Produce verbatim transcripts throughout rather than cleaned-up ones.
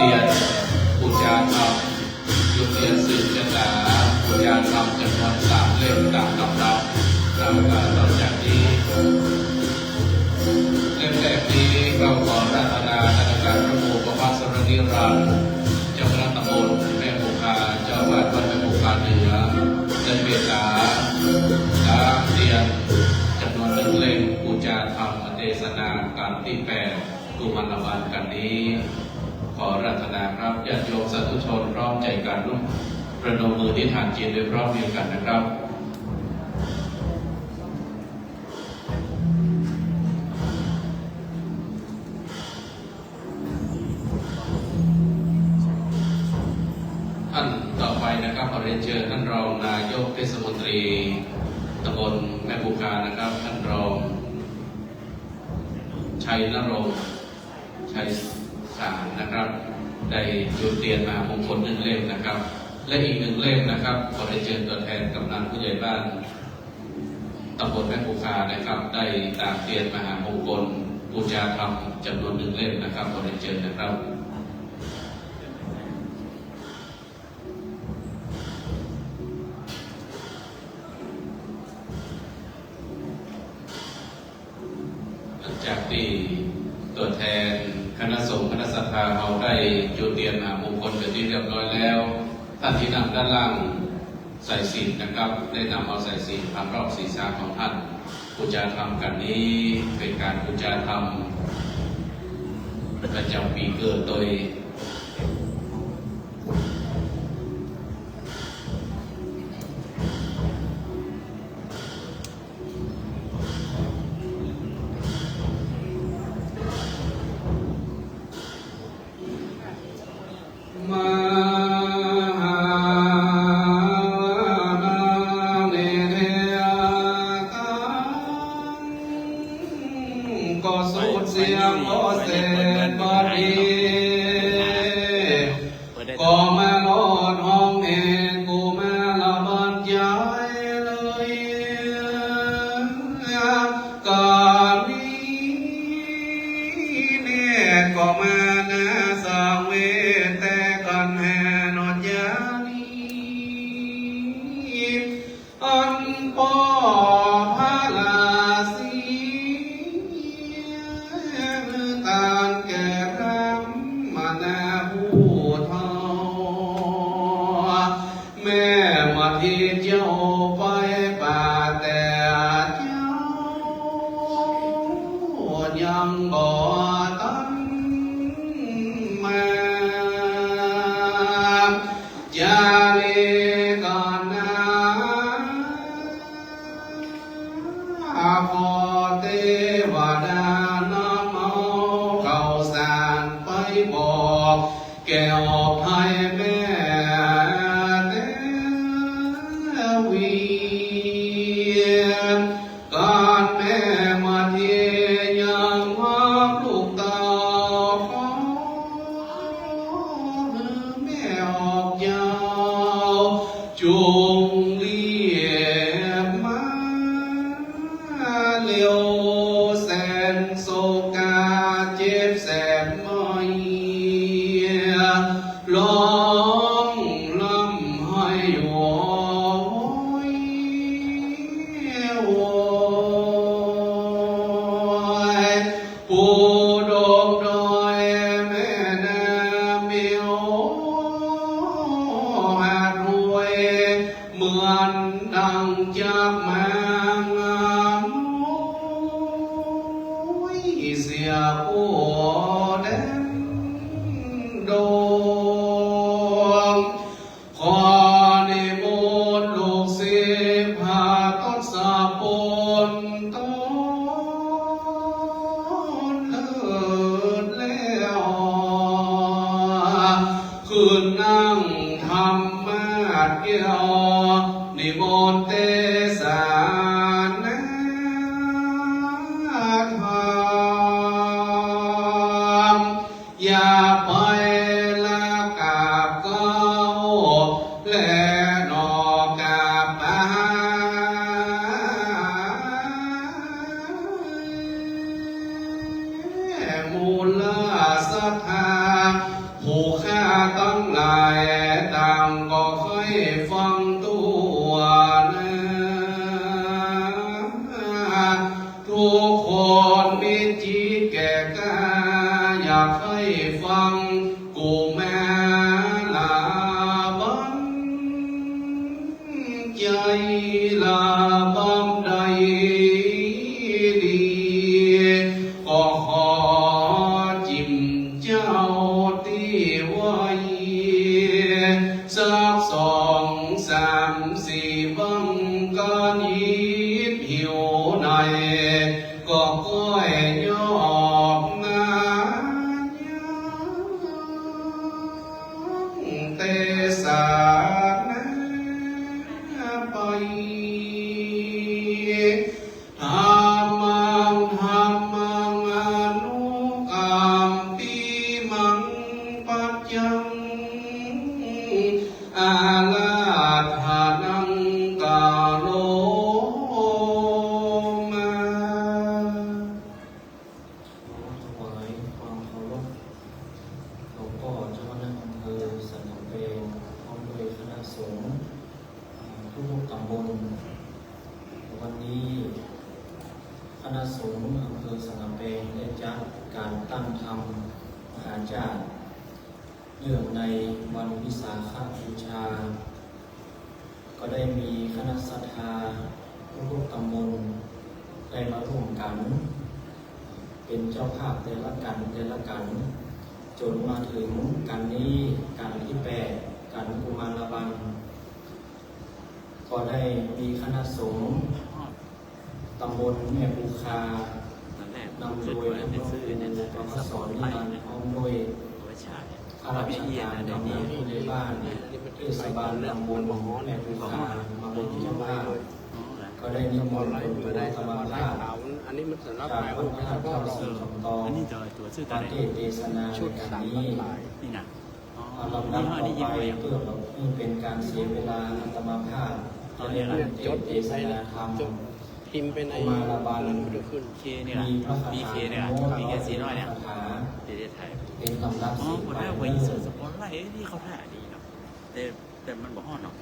เตียนปู๋จาธรรม จุดเตียนสืบจะต๋า ปู๋จาธรรมจ๋ำนวนสามเล่มต๋ามลำดับ แล้วก็ต่อจากนี้ เล่มแรกนี้เฮาขออาราธนาท่านอาจารย์พระครูประภัสสรนิรันดร์ เจ้าคณะตำบลแม่คงคา เจ้าอาวาสวัดแม่คงคาเหนือ ได้เมตต๋าต๋ามเตียนจ๋ำนวนหนึ่งเล่ม ปู๋จาธรรมเตสนากัณฑ์ตี้แปด กุมารบาลกัณฑ์นี้ ขออาราธนาครับ ญาติโยมสาธุชนพร้อมใจ๋กั๋น ประนมมืออธิษฐานจิตโดยพร้อมเพรียงกั๋นนะครับ ท่านต่อไปนะครับ ขอเรียนเชิญท่านรองนายกเทศมนตรีตำบลแม่คงคานะครับ ท่านรอง ชัยนรงค์ ชัยสารนะครับ ได้จุดเตียนมหามงคลหนึ่งเล่มนะครับ และอีกหนึ่งเล่มนะครับ ขอเรียนเชิญตัวแทนกำนันผู้ใหญ่บ้านตำบลแม่คงคานะครับ ได้ต๋ามเตียนมหามงคลปู๋จาธรรมจ๋ำนวนหนึ่งเล่มนะครับ ขอเรียนเชิญนะครับ หลังจากตี้ตั๋วแทนคณะสงฆ์คณะศรัทธาเฮาได้จุดเตียนมหามงคลเป๋นตี้เรียบร้อยแล้ว ต้านตี้นั่งด้านล่างสายสิญจน์นะครับ ได้นำเอาสายสิญจน์พันรอบศีรษะของต้าน ปู๋จาธรรมกัณฑ์นี้เป๋นก๋านปู๋จาธรรมประจ๋ำปี๋เกิดโตย มหานิเทศกัง ก็สุดเสี้ยงก็เสร็จบัดนี้ ก็มารอดห้องเอกกุมารบาลใจ๋เลย กัณฑ์นี้ เนตรก็มานาสังเวชแต่กั๋นแหนนอนยานี อันป้อพระราศี ต้านแก่พระมหาผู้เฒ่า แม่มาที่เจ้าไปป่าแต่เจ้า ยังบ่ตันมา จาริกานา ขอเตวดานำเอาข้าวสารไปบอก แก่ออกไทยแม่เตวี กัณฑ์แม่มาเทียยังว่าลูกเต้า ขอหื้อแม่ออกเย้า จุ่งเรียบมาเร็ว แสนโศกาเจ็บแสนไหม้ ฮ้องร่ำไห้โหยโหย ผู้ดงดอยแม่น้ำเมียวหาดห้วย เหมือนดังจากแม่น้ำห้วย เสียผู้แดนดง ขอนิมนต์ลูกศิษย์พระทศพล ต้นเลิศแล้ว ขึ้นนั่งธรรมาสน์แก้ว นิมนต์เตสนาธรรม อย่าไปละกราบเก้า และนอกกราบปา มูลศรัทธา ผู้แข ใค่ฟังกุมาราบัน ใจ๋ระบำได้ดี ก็ขอจิ่มเจ้าตี้ไว้ สักสองสามสี่บั้ง ก้านอิดหิวใน ก็ก้อยยอกมายังเตสนาไป ธัมมัง ธัมมัง อนุกัมปิมัง ปัจจัง อาราธนัง กะโรมา ขอถวายความเคารพ หลวงป้อเจ้าคณะอำเภอสันกำแปง พร้อมด้วยคณะสงฆ์ อ่า ทุกๆ ตำบล วันนี้คณะสงฆ์อำเภอสันกำแปงได้จัดก๋านตั้งธรรมมหาฌาตร เนื่องในวันวิสาขบูชา ก็ได้มีคณะศรัทธาทุกๆ ตำบลได้มาร่วมกั๋น เป๋นเจ้าภาพแต่ละกั๋นแต่ละกั๋น จ๋นมาเถิงกั๋นนี้ กั๋นตี้แปด กั๋นกุมารบัน ก็ได้มีคณะสงฆ์ ตำบลแม่ปูคา นำโดยท่านพระครู ปวสร นิรันดร์ พร้อมด้วยข้าราชการกำนันผู้ใหญ่บ้าน เทศบาลตำบลแม่ปูคา มาเป๋นเจ้าภาพ ก็ได้นิมนต์หลวงปู่อาตมาภาพ จากวัดพระธาตุเก้าสิงห์คำตอง มาเตสน์เตสนาในกั๋นนี้ อ๋อ ลำดับต่อไป เพื่อบ่หื้อเป๋นก๋านเสียเวลา อาตมาภาพจะได้เตสน์เตสนาธรรม พิมพ์ไปใน กุมารบัน มีพระคาถา มีคาถา เป๋นลำดับสืบไป อ๋อ ผมได้ไปเสิร์ชสปอตไลท์ เอ้ย นี่เขาถ่ายดีเนาะ แต่ แต่มันบ่ฮอดเนาะ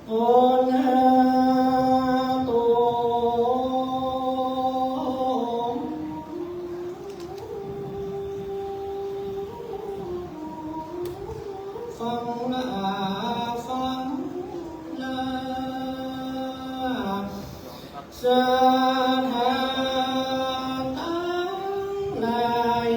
โอนะโต ฟังละ ฟังละ ศรัทธาตังหลาย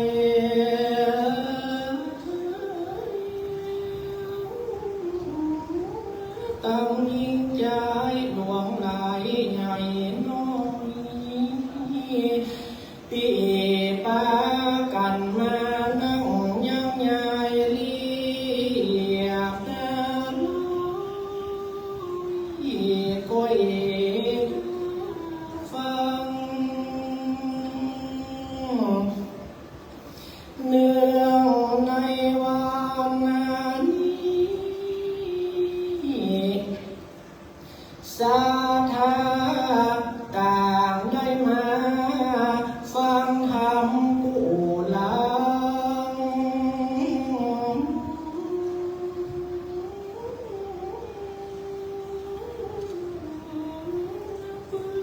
ตังญิงจายหลวงหลายใหญ่น้อย ตี้ปากั๋นมานั่งยังยายเรียกนาน้อย ก้อยฟัง เนื่องในวันนี้ ศรัทธาต่างได้มาฟังธรรมกู้หลัง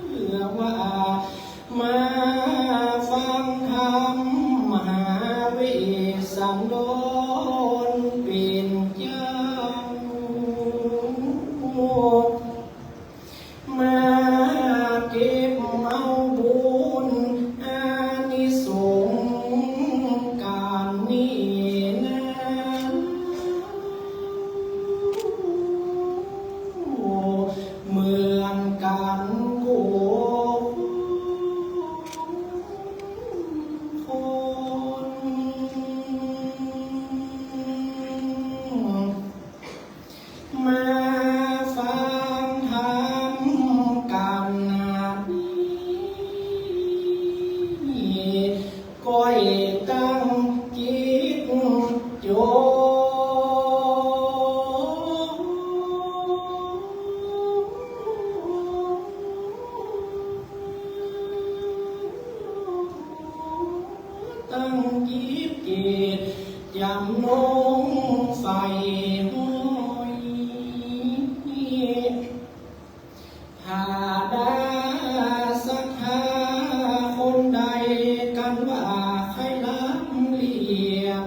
เพื่อว่า มาฟังธรรมมหาเวสสันดรเป๋นเจ้า มาเก็บเอาบุญอานิสงส์กั๋นนี้นา เหมือนกั๋นกู้ จำนงใฝ่ห้อย ถ้าดาศรัทธาคนใด กันว่าใค่ลำเลียบ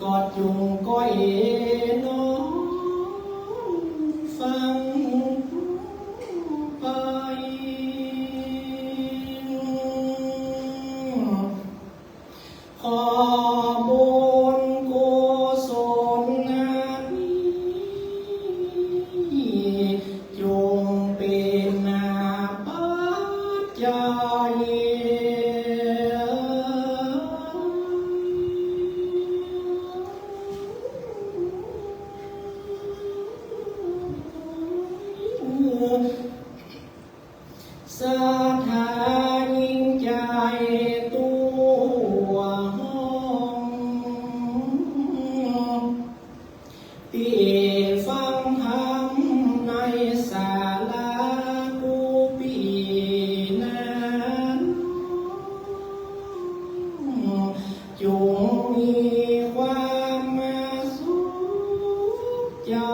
ก็จุ่งก้อยน้อมฟังไป ขอบุญกุศลนี้ จุ่งเป๋นปัจจัย ศรัทธายิ่งใจ๋ตั๋วห้อง ตี้ฟังธรรมในศาลากู้ปี๋นั้น จุ่งมีความสุขใจ๋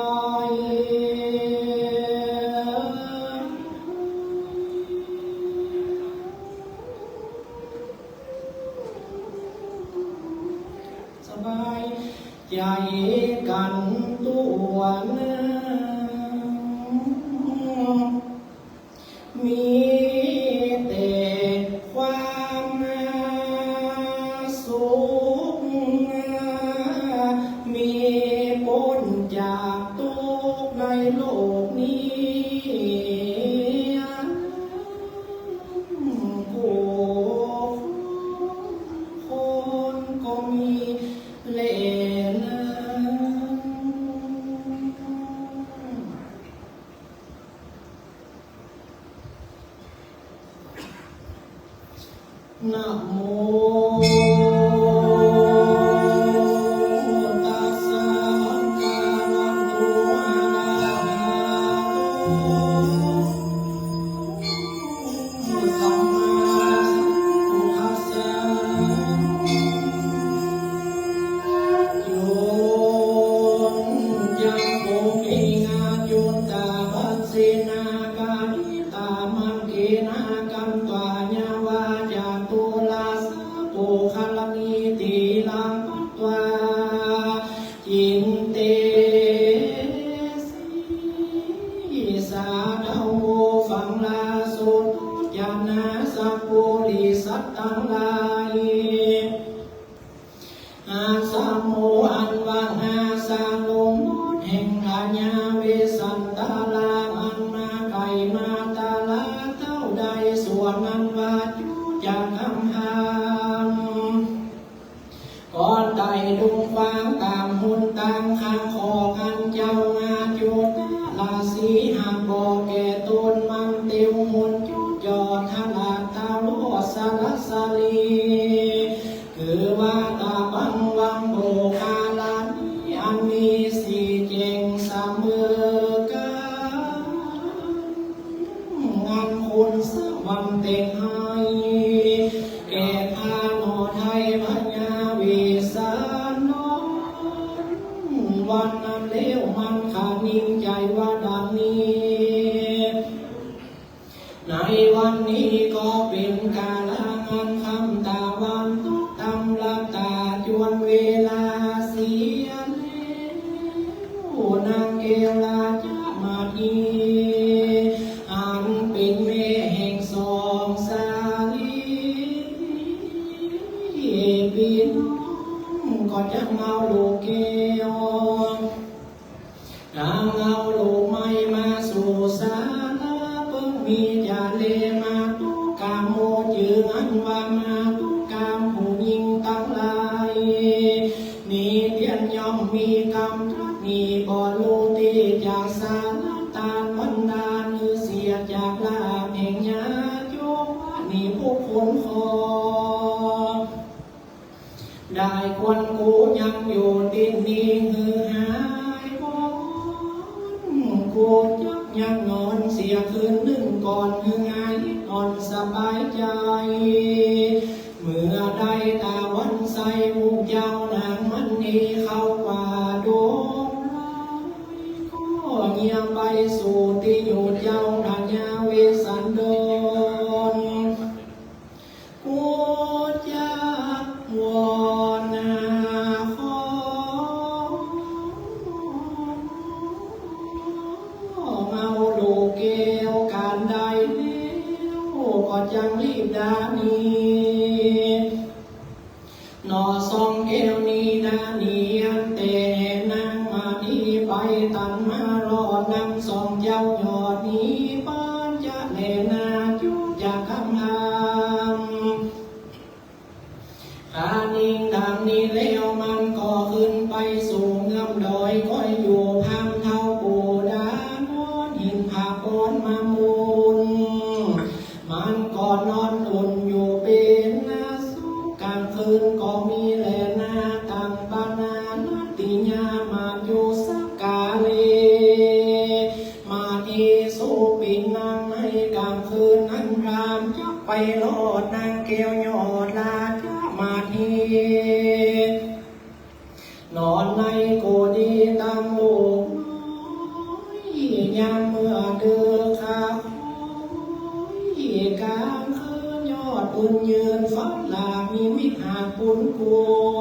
สบายใจ๋กั๋นตั๋วนา มีแต่ความสุข มีป๊นจากตุ๊กข์ในโลกนี้ กู้คนก็มีแลนั้น นะโม ตัสสะ ภะคะวะโต อะระหะโต สัมมาสัมพุทธัสสะ จุ่งยังคงมีอายุ ตะ ปัสสินา กานิตา มังเกนา กันตวา ยาวา จาตุราสะ ปุคคะละนี ตีรัง ปัตวา จินเตสี สาธโว ฟังลาสุตโต จานา สัพปุริสัตตังหลาย อาสะโม อันว่าอาสะลมแห่งพญาเวสสันตะรา อันมาไกลมาตราเต้าใด ส่วนนั้นว่าจุ๊จักกำหัง ก่อนไต่ดุงควางต๋ามหุนตางข้างขอ อันเจ้ามาจุตะราสีหากบอกแก่ตน มันเตียวหุนจุจอดถนัดตะลอดสะหรัสสะหลี คือว่าตะบังวังโบคาลานี้ อันมีสีแจ่งเสมอกั๋น อันควรสะหวันแต่งให้ แก่ข้าหนอไท้พญาเวสสันดร วันนั้นแล้วมันขะนิ่งใจ๋ว่าดังนี้ ในวันนี้ก็เป๋นกาละอันค่ำตะวันตกต่ำลับต๋าจวนเวลาเสียแล้ว นางแก้วราชมเหสี อันเป๋นแม่แห่งสองสาลี ปี้น้องก็จักเอาลูกแก้ว นางเอาลูกไม้มาสู่ศาลา เปิ้งมีจะเลมาตุกาโม จื้ออันว่ามาตุกา ผู้หญิงตังหลาย นี้เตียนย่อมมีกำตรัสนี้ บ่ฮู้ตี้จะสารตานบรรดาหื้อเสียจากลาภแห่งญาติโยม ว่านี้บุคคลขอ ได้ควรกูยังอยู่ตี้นี้หื้อหายบน กูจักยังนอนเสียคืนนึ่งก่อนหื้อหายอ่อนสบายใจ๋ แก้วก๋านได้แล้ว ก็จักรีบดาหนี หนอ สองแก้วนี้ดาหนี อันแต่นางมาดีไปตันมารอดนำสองเจ้ายอดนี้ เปิ้นจะแลนาจุ๊กจักกำหำ คานิงดังนี้แล้วมันก็ขึ้นไปสู่เงื้อมดอย ก็อยู่พร่ำเต้าปูดา นอนหินผาโคนมะมุน มันก็นอนอุ่นอยู่เป๋นสุข ก๋างคืนก็มีแลนา ตังปะนานาติยามาอยู่สักกาเล มาทีสุปินนางในก๋างคืนนั้นพร่ำจักไปรอดนางแก้วยอดราชมาที นอนในกุฏิตังลูกน้อย ยามเมื่อดึกค่ำ ก๋างคืนยอดบุญยืนฝันหลากนิมิตหากปุ้นกั๋ว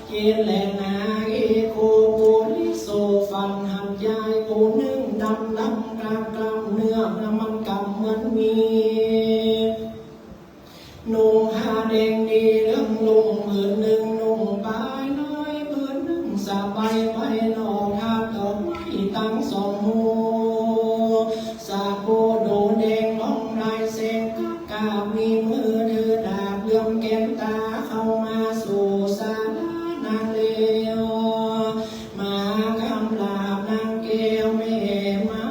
เจนแลนาเอโกปุริโส ฝันหันยายผู้นึ่งดำดำกล้ามกล้ามเนื้อน้ำมันกำเหมือนมี นุ่งผ้าแดงดีเหลืองลุ่งผืนนึ่ง นุ่งปายน้อยผืนนึ่ง สบายไปนอกทาดดอกไม้ตังสองหู สาโกโดแดงน้องลายแสงกะกาบ มีมือถือดาบเหลื่อมแก้มต๋า เข้ามาสู่ศาลานางแล้ว มากำราบนางแก้วแม่มา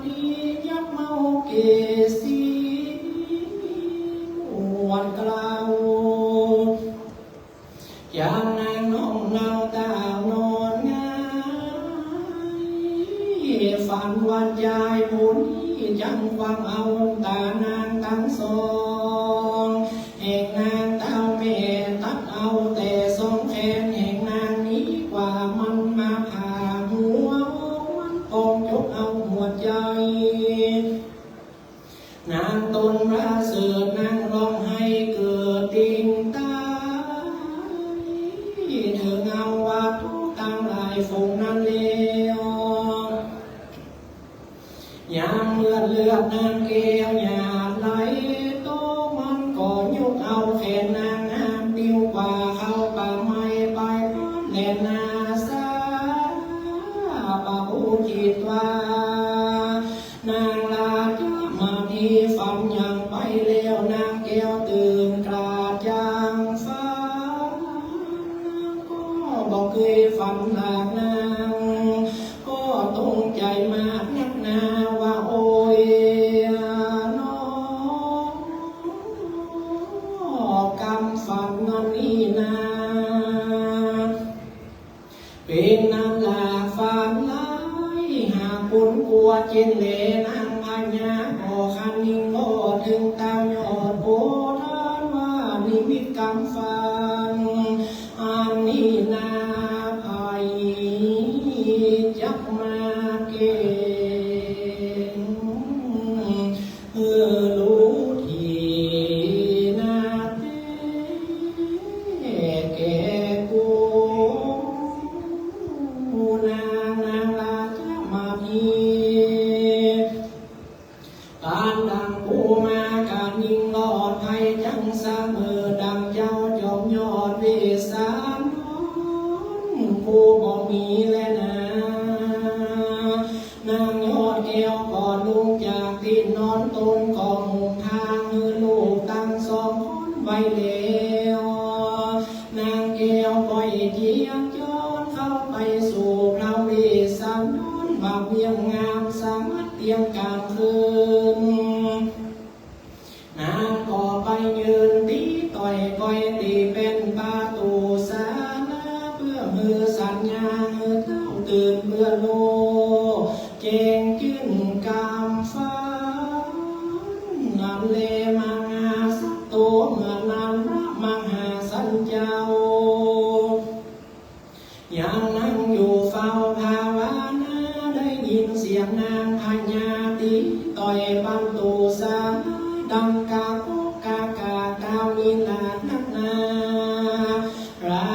ดี ยักเมาเกศรี อวดเกล้า อย่างนางน้องเนาตาวนอนหงาย ฝันว่าจายผู้นี้จั้งควักเอาต๋านางตังสอง แห่งนางเต้าแม่ตัดเอาแต่สองแขนแห่งนางนี้กว่ามันมาผ่าหัวอกมันปองจกเอาหัวใจ๋ นางต๋นประเสริฐนางร้องไห้เกิดติงต๋าย เถิงเอาว่าทุกข์ตังหลายฝูงนั้นแล้ว ยามเลือดเลือดนางแก้วหยาดไหลตก มันก็ยกเอาแขนนางห้ามปิ้วกว่าเข้าป่าไม้ไปพร้อมแลนาสา ปะผู้คิดว่า นางราชมาทีฝันหยังไปแล้ว นางแก้วตื่นกลาดจางฝัน ก็บ่เกยฝันหลากนาง ก็ตกใจ๋มากนักหนาว่า โอ้ยน้อ กำฝันนั้นนี้นา เป๋นอันหลากฝันหลาย หากปุ้นกั๋วเจนแลนางพญา ก็คานิงรอดเถิงเต้ายอดโพธิ์ทานว่า นิมิตกำฝันอันนี้นา ใผจักมาแก้ง หื้อฮู้ทีนาแต๊แก่กู นาง นางราชมาที ปานดังกูมาคานิงรอดภัยจั้งเสมอดังเจ้าจอมยอดเวสสันดร กูบ่มีแลนา นางยอดแก้วก็ลุกจากตี้นอนต๋นก็หุงทางหื้อลูกตังสองคนไว้แล้ว นางแก้วก็เจียมจรเข้าไปสู่พระเวสสันดร บัดเวียงงามสงัดเตียงกลางคืน นางก็ไปยืนตี้ต่อยก้อยตี้แป้นประตู๋ศาลา เปื้อหื้อสัญญาหื้อเต้าตื่นเปื้อฮู้แจ้งจื้นกำฝัน นั้นแลมหาสัตโต เมื่อนั้นพระมหาสันเจ้า ยังนั่งอยู่เฝ้าภาวนา ได้ยินเสียงนางพญาตี้ต่อยประตู๋ศาลา ดังกะก๊อกกะกากล่าวนิราศนักหนา รา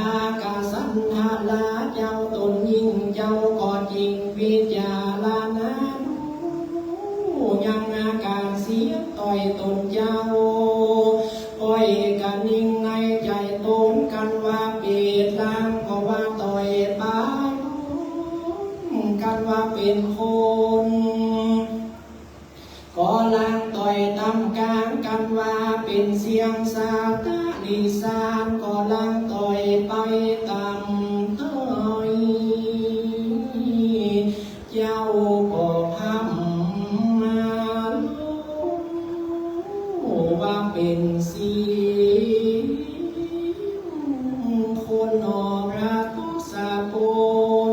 คะสันทะลาเจ้าต๋นยิ่งเจ้าก็จิ่งพิจารณาดู ก๋านเสียต่อยต๋นเจ้า ก้อยกะนิ่งในใจ๋ต๋น กั๋นว่าเปรต ลางก็ว่าต่อยปลา กั๋นว่าเป๋นคน ก็ลางต่อยต๋ามก๋าง กั๋นว่าเป๋นเสี้ยงสัตว์เดริฉาน ก็ลางต่อยไปต๋ามเต้ย เจ้าก็พร่ำมาลู้ว่าเป๋นเสียงคนหนอ พระทศพ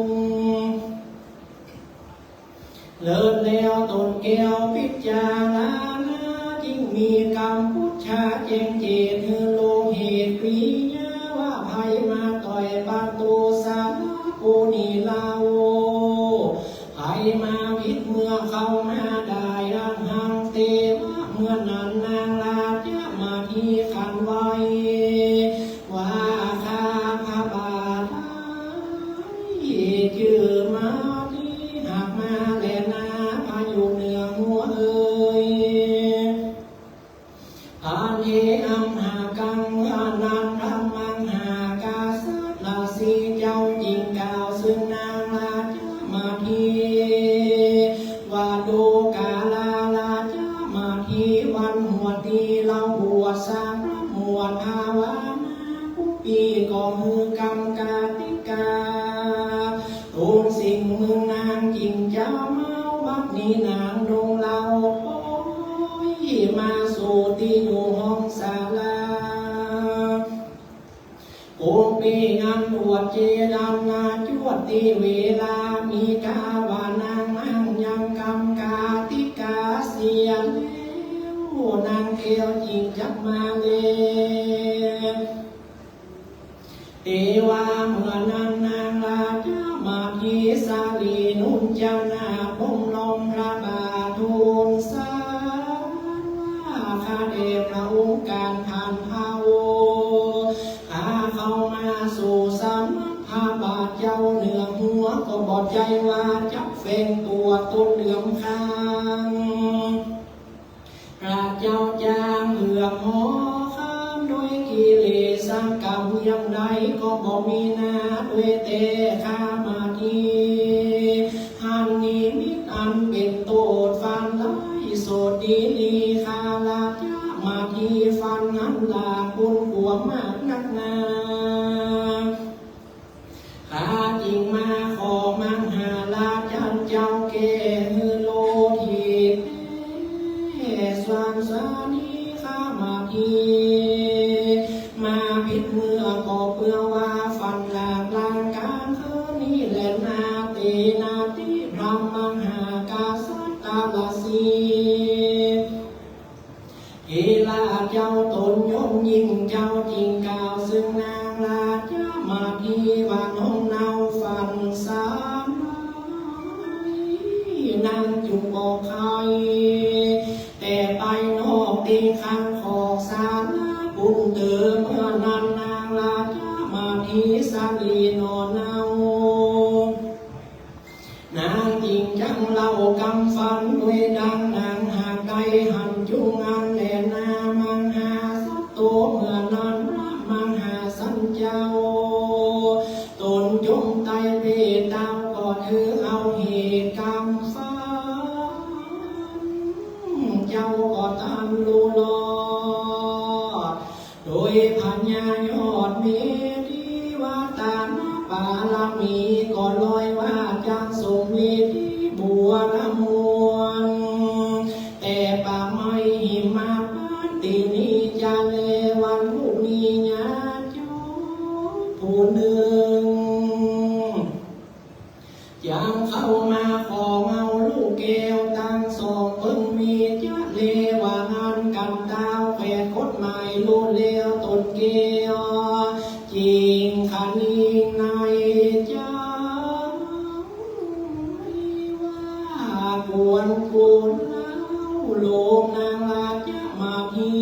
ล เลิศแล้วต๋นแก้วพิจารณา จึงมีกำปุจฉาแจ้งเจต หื้อรู้เหตุปริยายว่า ใผมาต่อยประตูศาลากูนี้เล่า ใผมาผิดเมื่อเข้ามาได้ อังหัง เตวะ เมื่อนั้นนางราชมาถีขันไว้ ว่าข้าพระบาทได้จื้อมาถี หากมาแลนา พายุเหนือหัวเอย อันเท อัมหากัง เมื่อนั้นพระมหากษัตริย์ราศีเจ้าจึงกล่าวซึ่งนางราชมาถี ว่าดูกราชมาถี วันหวดนี้เฮาบวชสร้างพระหมวดภาวนา กู้ปี๋ก็หื้อกำกาติกา ทุกสิ่งเมืองนางจึงจะเมา บัดนี้นางลงเล่า โอ้ย มาสู่ตี้อยู่ห้องศาลา กู้ปี๋อันอวดเจตนาจวดตี้เวลา มีกาว่านางนั่งยังกำกาติกาเสียแล้ว นางแก้วจึงจักมาแล เตวะ เมื่อนั้นนางราชมาถีสาลีนุ่งจนา ก้มลงพระบาททูลสาว่า ข้าแต่พระองค์การผ่านเผ่า ข้าเข้ามาสู่สำนักพระบาทเจ้าเหนือหัว ก็บ่ใจ้ว่าจักแฝงตั๋วตนเหลืองคาง พระเจ้าจางเอือมหอข้ามด้วยกิเลสกรรมอย่างใดก็บ่มีนา ด้วยแต่ข้ามาถีหันนิมิตอันเป๋นโต้ษฝันร้ายโสดดีลี ข้าราชมาถีฝันหันลาคุณขัวมากนักหนา ข้าจึงมาขอมหาราชันเจ้าแก้หื้อโลดเหตุแก้ส่วนสาลีข้ามาถีมาผิดเมื่อก็เปื้อว่าฝันหลากลางกลางคืนนี้แลนา เตนาติพระมหากษัตริย์ราศี เถระเจ้าตนยงยิ่งเจ้าจึงกล่าวซึ่งนางราชมาถีว่าน้องเนาฝันสามนางจุ่งบอกใคร แต่ไปนอกตี้ข้างขอกศาลาปุ้นเตอ เมื่อนั้นนางราชมาถีสาลีหนอเนา นางจึงจักเล่ากำฝันด้วยดังนางหากได้หันจุงอันแลนา มหาสัตโต เมื่อนั้นพระมหาสันเจ้าตนจงไต่เปตาวก็ถือเอาเหตุกำฝันเจ้าก็ตามรู้รอด โดยพญายอดเมธีวาตานะปารมีก็ลอยว่าจักสมฤทธิ์บัวละมวล แต่ป่าไม้หิมพานต์ตี้นี้จะแลวันพรุ่งนี้ญาติโยมผู้นึ่ง ยังเข้ามาขอเอาลูกแก้วตังสองเปิ้งมีจะเลว่าอันกันตาวแขวดกฎหมายรู้แล้วตนแก้ว จิ่งคะนิงในเจ้า ว่าควรควรเล่าโลกนางราชมาถี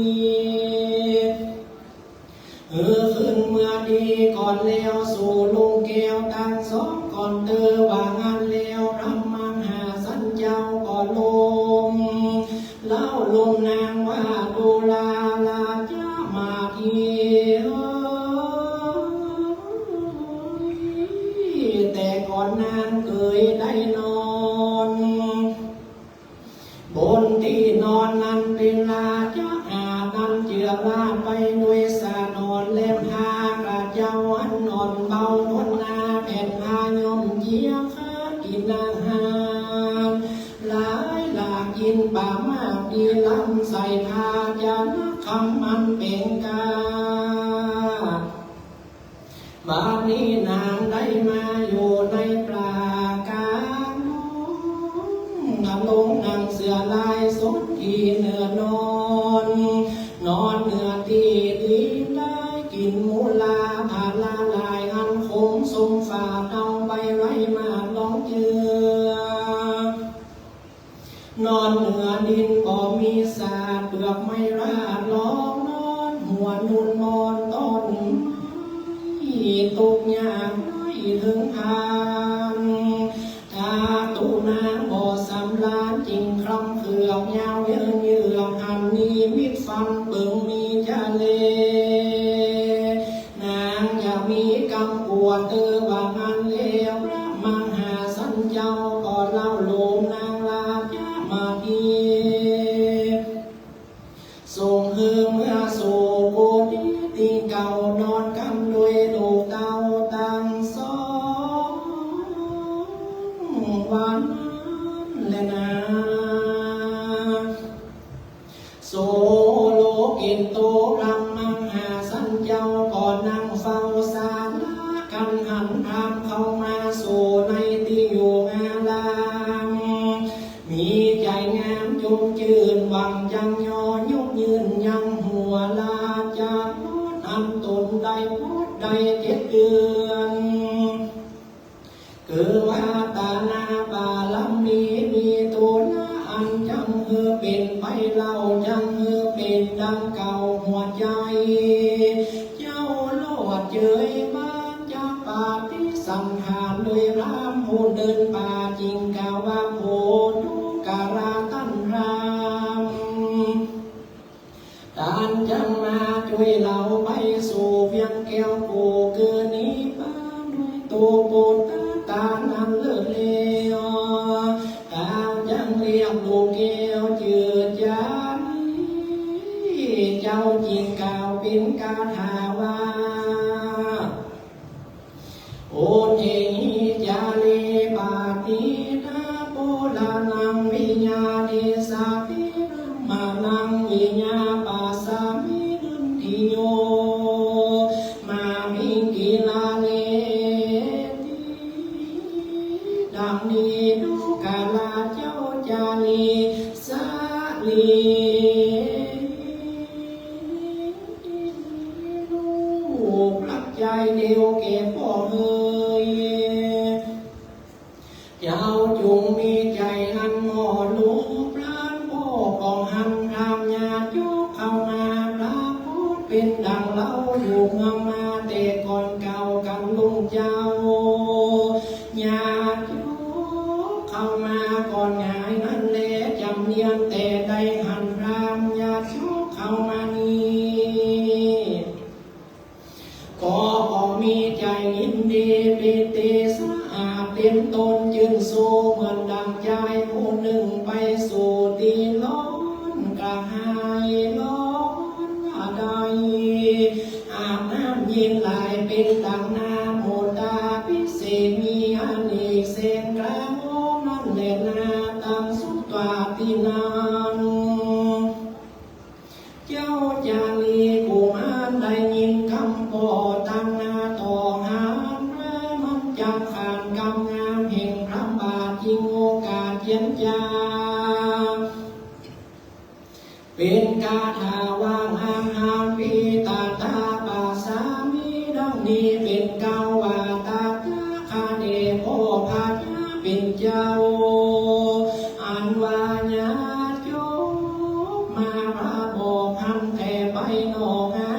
เออ ขึ้นเมื่อดีก่อนแล้วสู่ลูกแก้วตังสองก่อนเตอ ว่าอั้นแล้วพระมหาสันเจ้าก็ลง ตี้นอนนั้นเป๋นราจะอาดนั้นเจื้อราดไปโดยสะหนอน และผ้ากระเจ้าอันอ่อนเบา คนหน้าแผ่นผ้าย่อมเจียคะกิ๋นอาหาร หลายหลากกิ๋นป๋ามากดีล้ำใส่ผ้าจะนักคำมันเป๋นกา บาดนี้นางได้มาอยู่ในป่ากลางดง นางลงนั่งเสื่อลายสนตี้เนื้อนอน นอนเนื้อตี้ดีได้กิ๋นมูลาผาลาหลายอันขมส้มฝาดเอาไปไว้มาลองเจื้อ นอนเนื้อดินบ่มีสาด เปลือกไม้ราดรองนอน หัวนุ่นหมอนต้อนไม้ ตุ๊กข์ยากได้เถิงพาน ถ้าตุ๊นางบ่สำราญ จึงคร่ำเคืองยาวเยินเยือก หันนิมิตฝันเปิงมีจะเล นางจะมีกำกวดเตอว่าอั้นแล้ว พระมหาสันเจ้าก็เล่าโลมนางราจะมาที ส่งหื้อเมือสู่กุฏิตี้เก่า นอนกำด้วยลูกเต้าตังสอง วันนั้นแลนา โสโลเกโต พระมหาสันเจ้าก็นั่งเฝ้าศาลากั๋น หันพราหมณ์เข้ามาสู่ในตี้อยู่อาราม มีใจ๋งามจุ่มจื้น หวังจักยอยกยื่นยังหัว ราจะพบอันตนได้พบได้เจ็ดเดือน คือว่าตานาบารมี มีตุละอันจักหื้อเป๋นไปเล่า จักหื้อเป๋นดังเก่า หัวใจ๋เจ้าโลดเจย บาจะปฏิสันถานโดยพราหมณ์ผู้เดินป่า จึงกล่าวว่า โผทุกราต้านพราหมณ์ ต้านจักมาจ้วยเฮาไปสู่เวียงแก้วกู่ คือนิพพานด้วยโตโปตตานั้นเลิศแล้ว ต้านจักเรียกลูกแก้วจื้อจาลี เจ้าจึงกล่าวเป๋นคาถาว่า อุทเทหิจาลี ปาติตาปุราณัง วิยาเทสาติ พระมะนัง วิยาปัสสามิ นันทิโย มามิงกิลาเลติ ดังนี้ดูกราเจ้าจาลี สาลี ลูกรักใจ๋เดียวแก่ป้อเฮย เจ้าจุ่งมีใจ๋อันหมอลูกพราหมณ์ป้อ ก็หันพราหมณ์ญาติโยคเข้ามา ปรากฏเป๋นดังเล่าอยู่เมืองมาแต่ก่อนเก่ากั๋นลุงเจ้า ญาติโยคเข้ามาก่อนหงายนั้นแล จ๋ำเนียนแต่ได้หันพราหมณ์ญาติโยคเข้ามานี้ ก็บ่มีใจ๋ยินดี ปีติสะอาดเป๋นต้น จื้นชูเหมือนดังจายผู้นึ่งไปสู่ตี้ฮ้อนกระหายฮ้อนได้ อาบน้ำเย็นหลายเป๋นดังน้ำโมตาภิเษก มีอเนกแสนกระหองนั้นแลนา ตังสุตวาตี้นั้น เจ้าจาลีกุมารได้ยินกำป้อตังหน้าต่อหานพราหมณ์จักขานกำงามแห่งพระบาท จึงโอกาสเจียรจา เป๋นคาถาว่า อะหัง ปีตะตาปัสสามิ ดังนี้เป๋นเก้าว่า ตถาคเต โอภาสเป๋นเจ้า อันว่าญาติโยคมาลาบอกหันแต่ไปนอกหา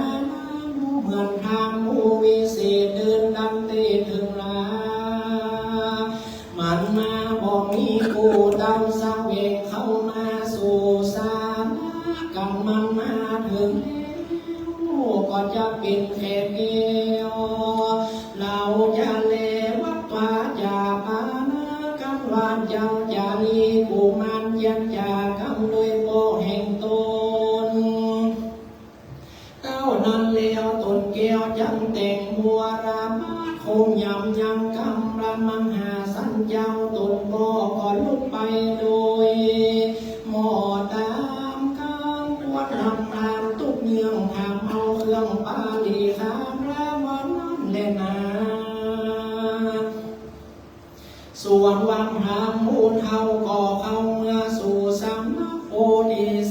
ดูเหมือนพราหมณ์ผู้วิเศษ เดินดำเตเถิงหลา มันมาบ่มีผู้ดำเสวงเข้ามาสู่ศาลากั๋น มันมาเถิงแล้วก็จะเป๋นแขกแก้ว เฮาจะแลวัตวาจาปานะกั๋นว่า เจ้าจาลีกุมารเจียรจากำโดย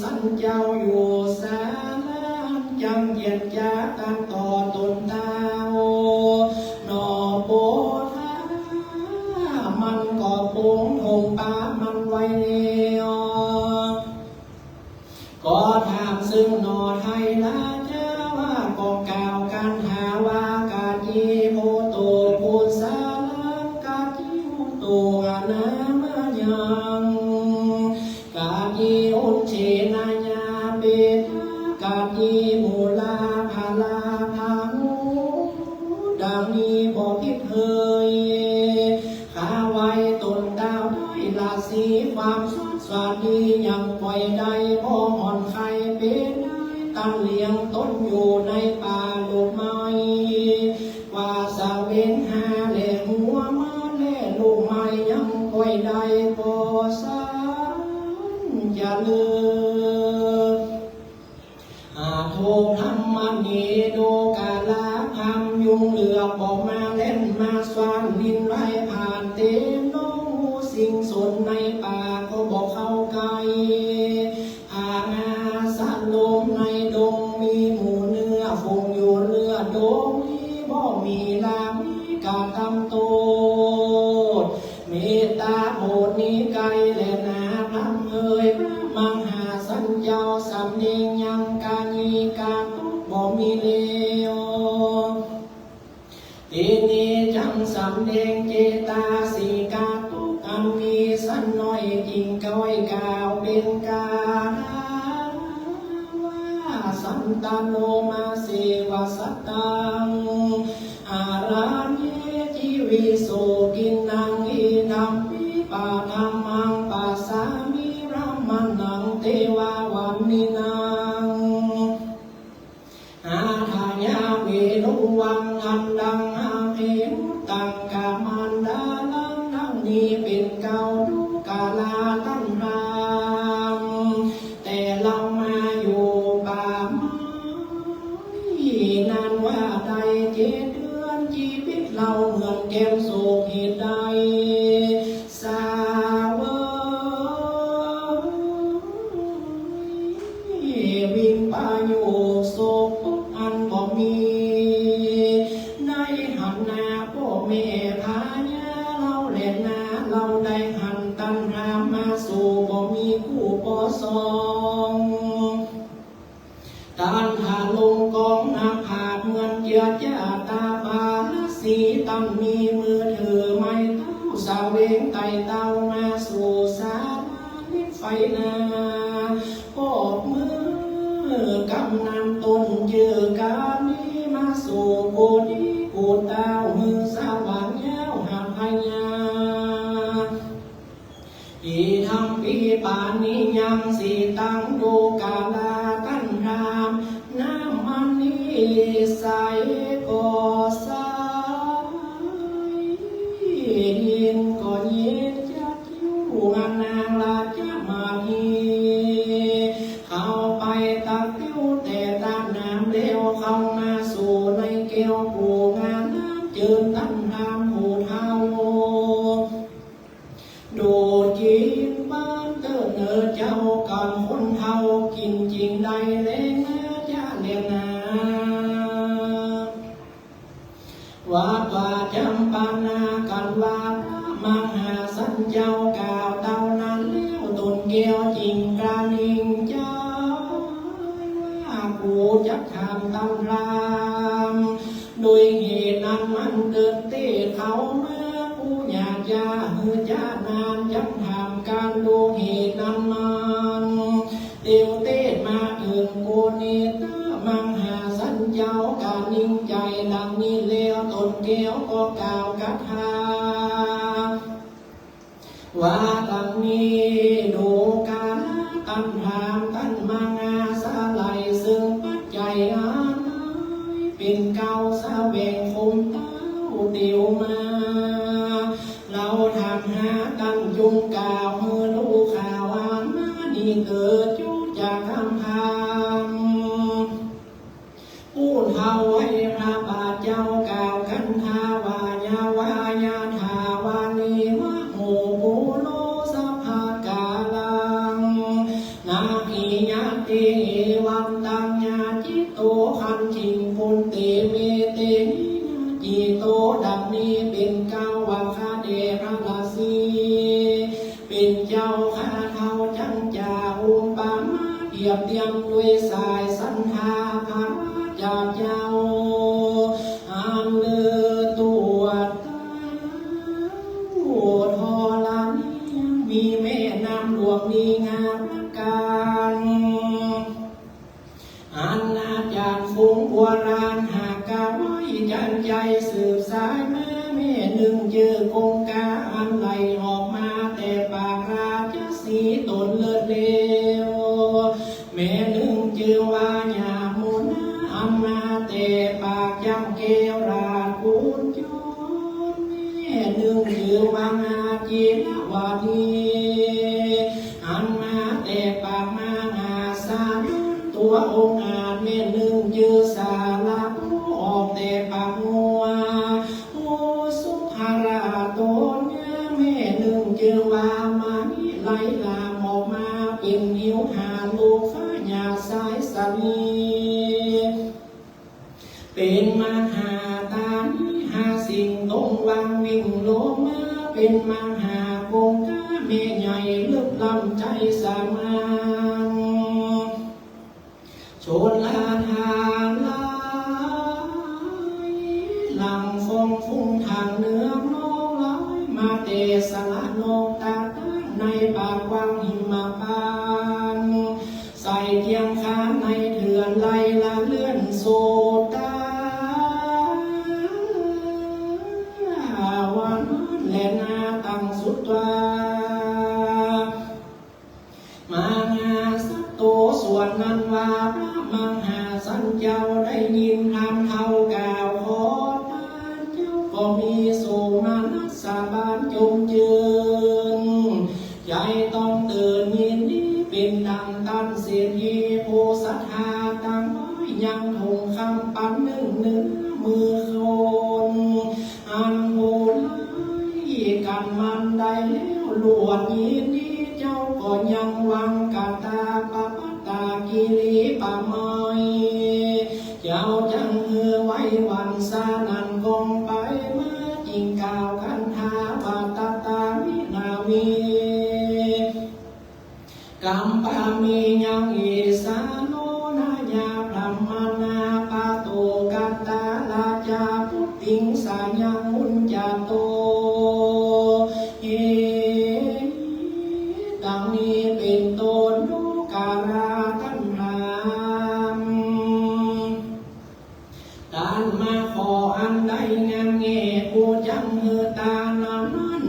สันเจ้าอยู่สาลา จั้งเยียดจ๋าตันต่อต๋นเต้า หนอโปธา มันก็ปงถงป๋ามันไว้แล้ว ก็ถามซึ่งหนอไทยราชาว่า ก็กล่าวกั๋นหาว่า กาจีโพโตปุสสาลัง กาจีโพโตอานามายัง กาจีอุนเชนายาเปตา กาจีมูลาพาลาพาหู ดังนี้บ่ผิดเฮย ข้าไหว้ต๋นเต้าได้ราศีความสดสวัสดี ยังก้อยได้บ่ห่อนไข้เป๋นได้ ตันเลี้ยงต๋นอยู่ในป่าลูกไม้ กว่าเสวงหาแลหัวมาแลลูกไม้ ยังก้อยได้บ่สันจะเลือ อาโทธรรมะเน โดกาลาธรรม ยุงเหลือบบ่มาเล่นมาซ่อน ลิ้นไล่ผ่านเต็มดง สิ่งสนในป่าก็บ่เข้าใก้ ผางาสะลมในดง มีหมู่เนื้อฝูงอยู่เลือดดงนี้ บ่มีลามีกระตำโตษ เมตตาโผนนี้ไกลแลนาพรำเฮย พระมหาสันเจ้าสำเนียงยังกายีกาตุกบ่มีเลว ทีนี้จั้งสำเนียงเจตาสิกาตุกอันมีสันน้อย จิ่งก้อยกล่าวเป๋นกาถาว่า สันตะโนมาเสวะสัตตัง อารัญเย จีวิสุกินนัง อิทัมปิ ปะถะมัง ปัสสามิ พรหมะนัง เตวะวัณฑินัง อาถะยะ เวรุวัง คันดัง อาเภวุตตัง กะมันดาลัง ดังนี้เป๋นเก้า ดูกาลาต้านพราหมณ์ แต่เฮามาอยู่ป่าไม้ นานว่าได้เจ็ดเดือน จีวิตเฮาเหมือนแก้มโสก เหตุใดสาเวย วิปโยคโสกปกอันบ่มี ในหันหน้าป้อแม่พญาเฮาแลนา เฮาได้หันต้านพราหมณ์มาสู่ บ่มีคู่ปอสอง ต้านทาลงกองหน้าผากเหมือนเจื้อจ้าต๋าปาลสี ต้านมีมือถือไม้เท้า เสวงไต่เต้ามาสู่สาลาเหล็กไฟนา ปอบมือกำนันต้นจื้อกามี มาสู่กูดีกูเต้า หื้อสว่างยาวหาพญา อิทัมปิ ปานียัง สีตัง ดูกาลาต้านพราหมณ์ น้ำมันนี้ใสก็ใส เย็นก็เย็น จักขิ้ว นางราชมานี เข้าไปตักเตี้ยวแต่ต้าน้ำแล้ว เข้ามาสู่ในแก้วผู้งามน้ำจื้นต้านพราหมณ์ผู้เฒ่า ดูดกิ๋นบ้านเต๊อะเน่อเจ้า กั๋นคนเฒ่ากิ๋นจิ่งได้แลนา จะแลนา วัตถะจำปานา กั๋นว่าพระมหาสันเจ้ากล่าวเต้านั้นแล้ว ต๋นแก้วจิ่งกระนิ่งใจ๋ว่า กูจักถามต้านพราหมณ์ โดยเหตุนั้นมันเกิดเตศเขามา กูอยากจะหื้อจะนานจักถามก๋าน โดยเหตุนั้นมันเตียวเตศมาเถิงกูนี้เต๊อะ มหาสันเจ้ากระนิ่งใจ๋ดังนี้แล้ว ต๋นแก้วก็กล่าวคาถา ว่าดังนี้ ดูกาลาต้านพราหมณ์ ต้านมหาสาไล ซึ่งปัจจัยอันเป๋นเกล้าแสวงคมเต้าเตียวมา เฮาถามหาต้าน จุ่งกล่าวหื้อฮู้ข่าวอันมานี้เต๋อ จุจะกำพร้า ผู้เฒ่าไหว้พระบาทเจ้ากล่าวคาถาว่า ยาวายาถาวาลีวะโหปุโรสภาการัง นาคิ วันตัง ยาจิโต คันถิง ปุณเต เมเต นิยาจิโต ดังนี้เป๋นเกล้า ว่าข้าแต่พระราศีเป๋นเจ้า ข้าเฮาจักจะอุปมาเปรียบเตียมด้วยสายสันธา พระราชาเจ้า อันเลิศตรวจตา โอ้ ธรณียังมีแม่น้ำหลวงนี้งามประก๋าน อันอาจารย์ฝูงโบราณหากาไว้จันใจ๋สืบสายมา แม่นึ่งจื้อคงคา อันไหลออกมาแต่ปากราชสีห์ต๋นเลิศเลว แม่นึ่งจื้อว่ายามุนา อันมาแต่ปากจั๊งแก้วราชกุญจร แม่นึ่งจื้อว่ามาจีรวดี อันมาแต่ปากมหาสาร ตั๋วองอาจ แม่นึ่งจื้อสาระ ออกแต่ปากงัว โอ้ สุภราตน แม่นึ่งจื้อว่ามานิไลลามออกมาเป๋นหิวหาลูกฟ้าหยาดสายสะนี เป๋นมหาตานิหาสิ่งตรงวางวิ่งลงมา เป๋นมหาคงคาแม่ใหญ่ลึกล้ำใจ๋สมาน ชลทานหลายหลั่งฟองฟุ้งทางเหนือน้องไหลมาแต่สระนองตาตั้งในป่ากว้างหิมพานต์ ใส่เตียงคานในเถื่อนไหลละเลื่อนโสดตา วันนั้นแลนาตั้งสุดตา มหาสัตโต ส่วนนั้นว่าพระมหาสันเจ้าได้ยินธรรมเฮากล่าวขอทาน เจ้าก็มีโสมนัสบานจมจื้น ใจ๋ต้องตื่นยินดีเป๋นดังตันเศรษฐีผู้ศรัทธาตังหลายยังทองคำปันนึ่งเนื้อมือคน อันผู้ใดกั๋นมันได้แล้วลวดยินดี เจ้าก็ยังหวังกตาปปัตตากิริปะไมย เจ้าจักหื้อไหว้หวั่นสานั้นกองไปมา จึงกล่าวคันธาว่า ตตามินาเว กัมปามียังอิสาโน นายาพรหมนาปะโต กัตตาราชาปุตติงสายังมุญจะโต เหตุดังนี้เป๋นต้น โนการาตัณหา ตันมาขออันใดงามแง่ ผู้จักหื้อตานั้น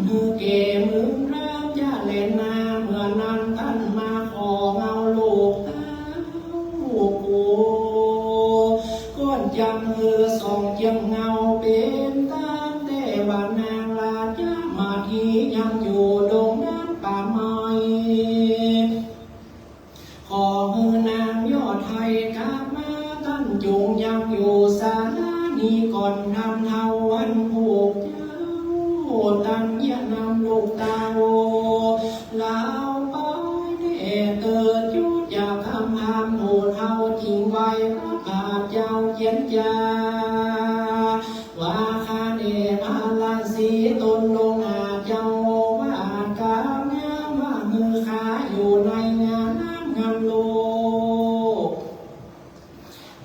หื้อแก่มึงพระเจ้าแลนา เมื่อนั้นตันมาขอเงาลูกเต้ากู ก้อนจักหื้อสองเจียงเงาเป๋นตา แต่ว่านางราชมาถียังอยู่ดงดานป่าไม้ ขอหื้อนางยอดไทยกลับมา ตันจุ่งยังอยู่สารานี้ก่อน นำเท้าวันผูกเจ้า ตันเยียะนำลูกเต้า ลาวไปแน่เติดอยู่จากคำหามหมู่เฒ่า จึงไหว้พระบาทเจ้าเจียรจา ว่าข้าแด่พระราศีตนลงหาเจ้า ว่าอาจกล่าวงามว่าหื้อข้าอยู่ในงานน้ำงานโลก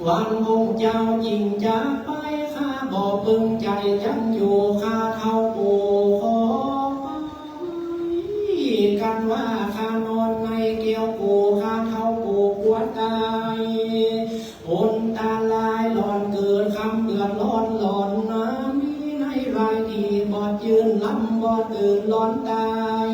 วันพรุ่งเจ้าจึงจะไป ข้าบ่ปึงใจ๋จักอยู่ ข้าเฒ่าปู่ขอไป กันว่าข้านอนในแก้วปู่ ข้าเฒ่าปู่กั๋วต๋าย อันตรายหล่อนเกิด ความเดือดร้อนหล่อนนา มีในหลายตี้บ่จื้น ลำบ่ตื่น หล่อนต๋าย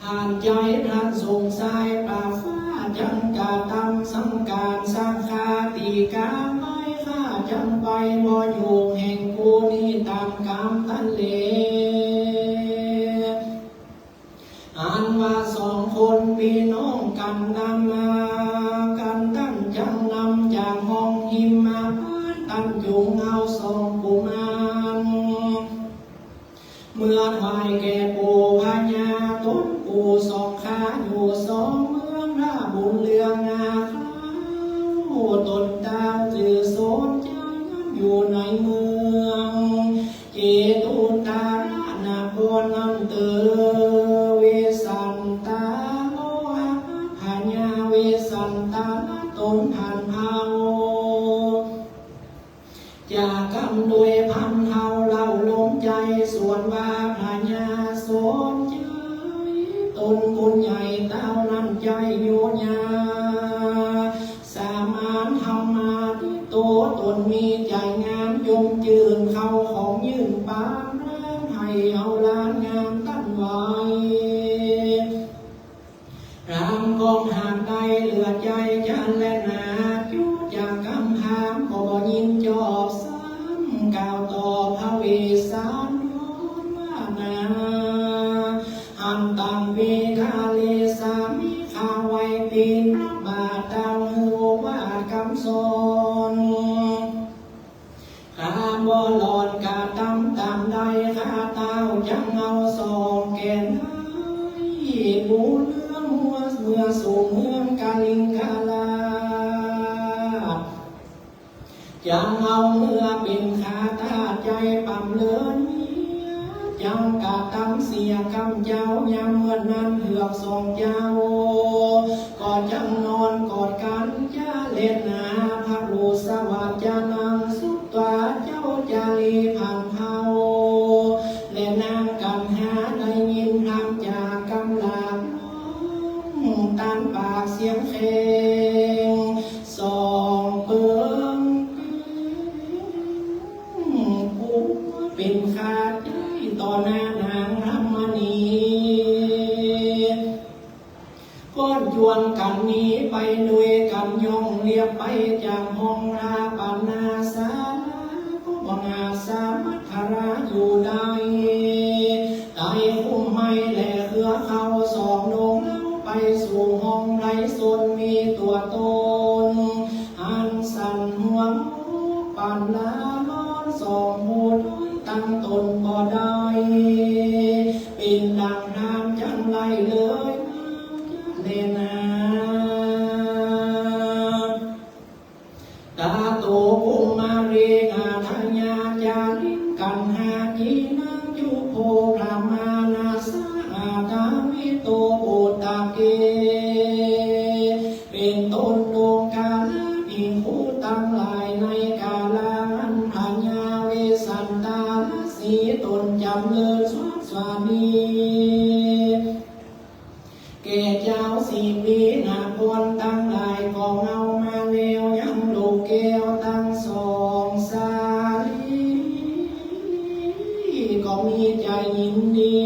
ผ่านใจ๋ท่านสงสัยป่าฟ้า จักกระตำสังการสังฆาติกาไป ข้าจักไปบ่อยู่แห่งกูนี้ ต๋ามกรรมตันแล อันว่าสองคนปี้น้องกั๋นนำมากั๋น ตันจักนำจากห้องหิมพานต์ ตันจุ่งเอาสองกุมาร เมื่อถวายแก่ปู่พญาต๋นปู่สองข้าอยู่สองเมือง รา บุญเรืองนาคราว ต๋นตาวจื้อโสมใจ๋ อยู่ในเมืองเจตุตรนครนั้นเตอ เวสสันตาโลหะ พญาเวสสันตา ต๋นผันเภา จะกำด้วยพันเฮาเล่าลมใจ๋ สวนว่าพญาโสมใจ๋ ต๋นบุญใหญ่เต้านั้นใจ๋โยญา สมานธรรมาทิโต ต๋นมีใจ๋งามยมจื้น เข้าของยื่นปานเริง หื้อเอาหลานงามตันไว้ รำกองหากได้เหลือใจ๋จันแลนา จุจะกำถามก็บ่ยินจอบซ้ำ กล่าวตอบพระเวสสันดรว่านา หันตังเวคาเลสามิ ข้าไว้ปิณฑบาตเต้า หื้อโอวาทกำสอน ข้าบ่หลอนกระตำต๋ามใด ข้าเต้าจักเอาสองแก่น ปูเรือนเมือง เมืองสู่เมืองกลิงคราช จักเอาเมือเป๋นข้าทาสใจ๋ป๋ำเลินเมีย จักกระตำเสียกำเจ้า ยามเมื่อนั้นเฮือกสองเจ้า ก็จักนอนกอดกั๋นจะแลนา พระโรสวาทจะนางสุตวา เจ้าจารีผันเภา และนางกัณหา ได้ยินธรรมจากกำหลาก ต้านปากเสียงแขง สองเปิง ผัวเป๋นข้าใจ๋ต่อหน้านางธรรมณี ก็จวนกั๋นหนีไปด้วยกั๋น ย่องเลียบไปจากห้องราปนาศาลา ก็บ่อาจสามารถทราอยู่ได้ ไต่คุ้มไม้และเครือเข้าสองดง แล้วไปสู่ห้องไร้สนมีตั๋วตน อันสันหวนปันลาร้อนสองผู้ด้วยตั้งตนบ่ได้ เป๋นดังนั้นจักไรเลยแลนา ตาโตกุมารีนาถยาจาริกัณหาจีนังจุโภพรมานาสะอาตามิโตปุตตะเก เป๋นต้นดวงกาลาภิกขุตังหลายในกาละอันพญาเวสสันตาลสีตนจ๋ำเริญสวาสวานี แก่เจ้าสีปีนครตังหลายก็เอามาแล้วยังลูกแก้วตังสองสาลี ก็มีใจ๋ยินดี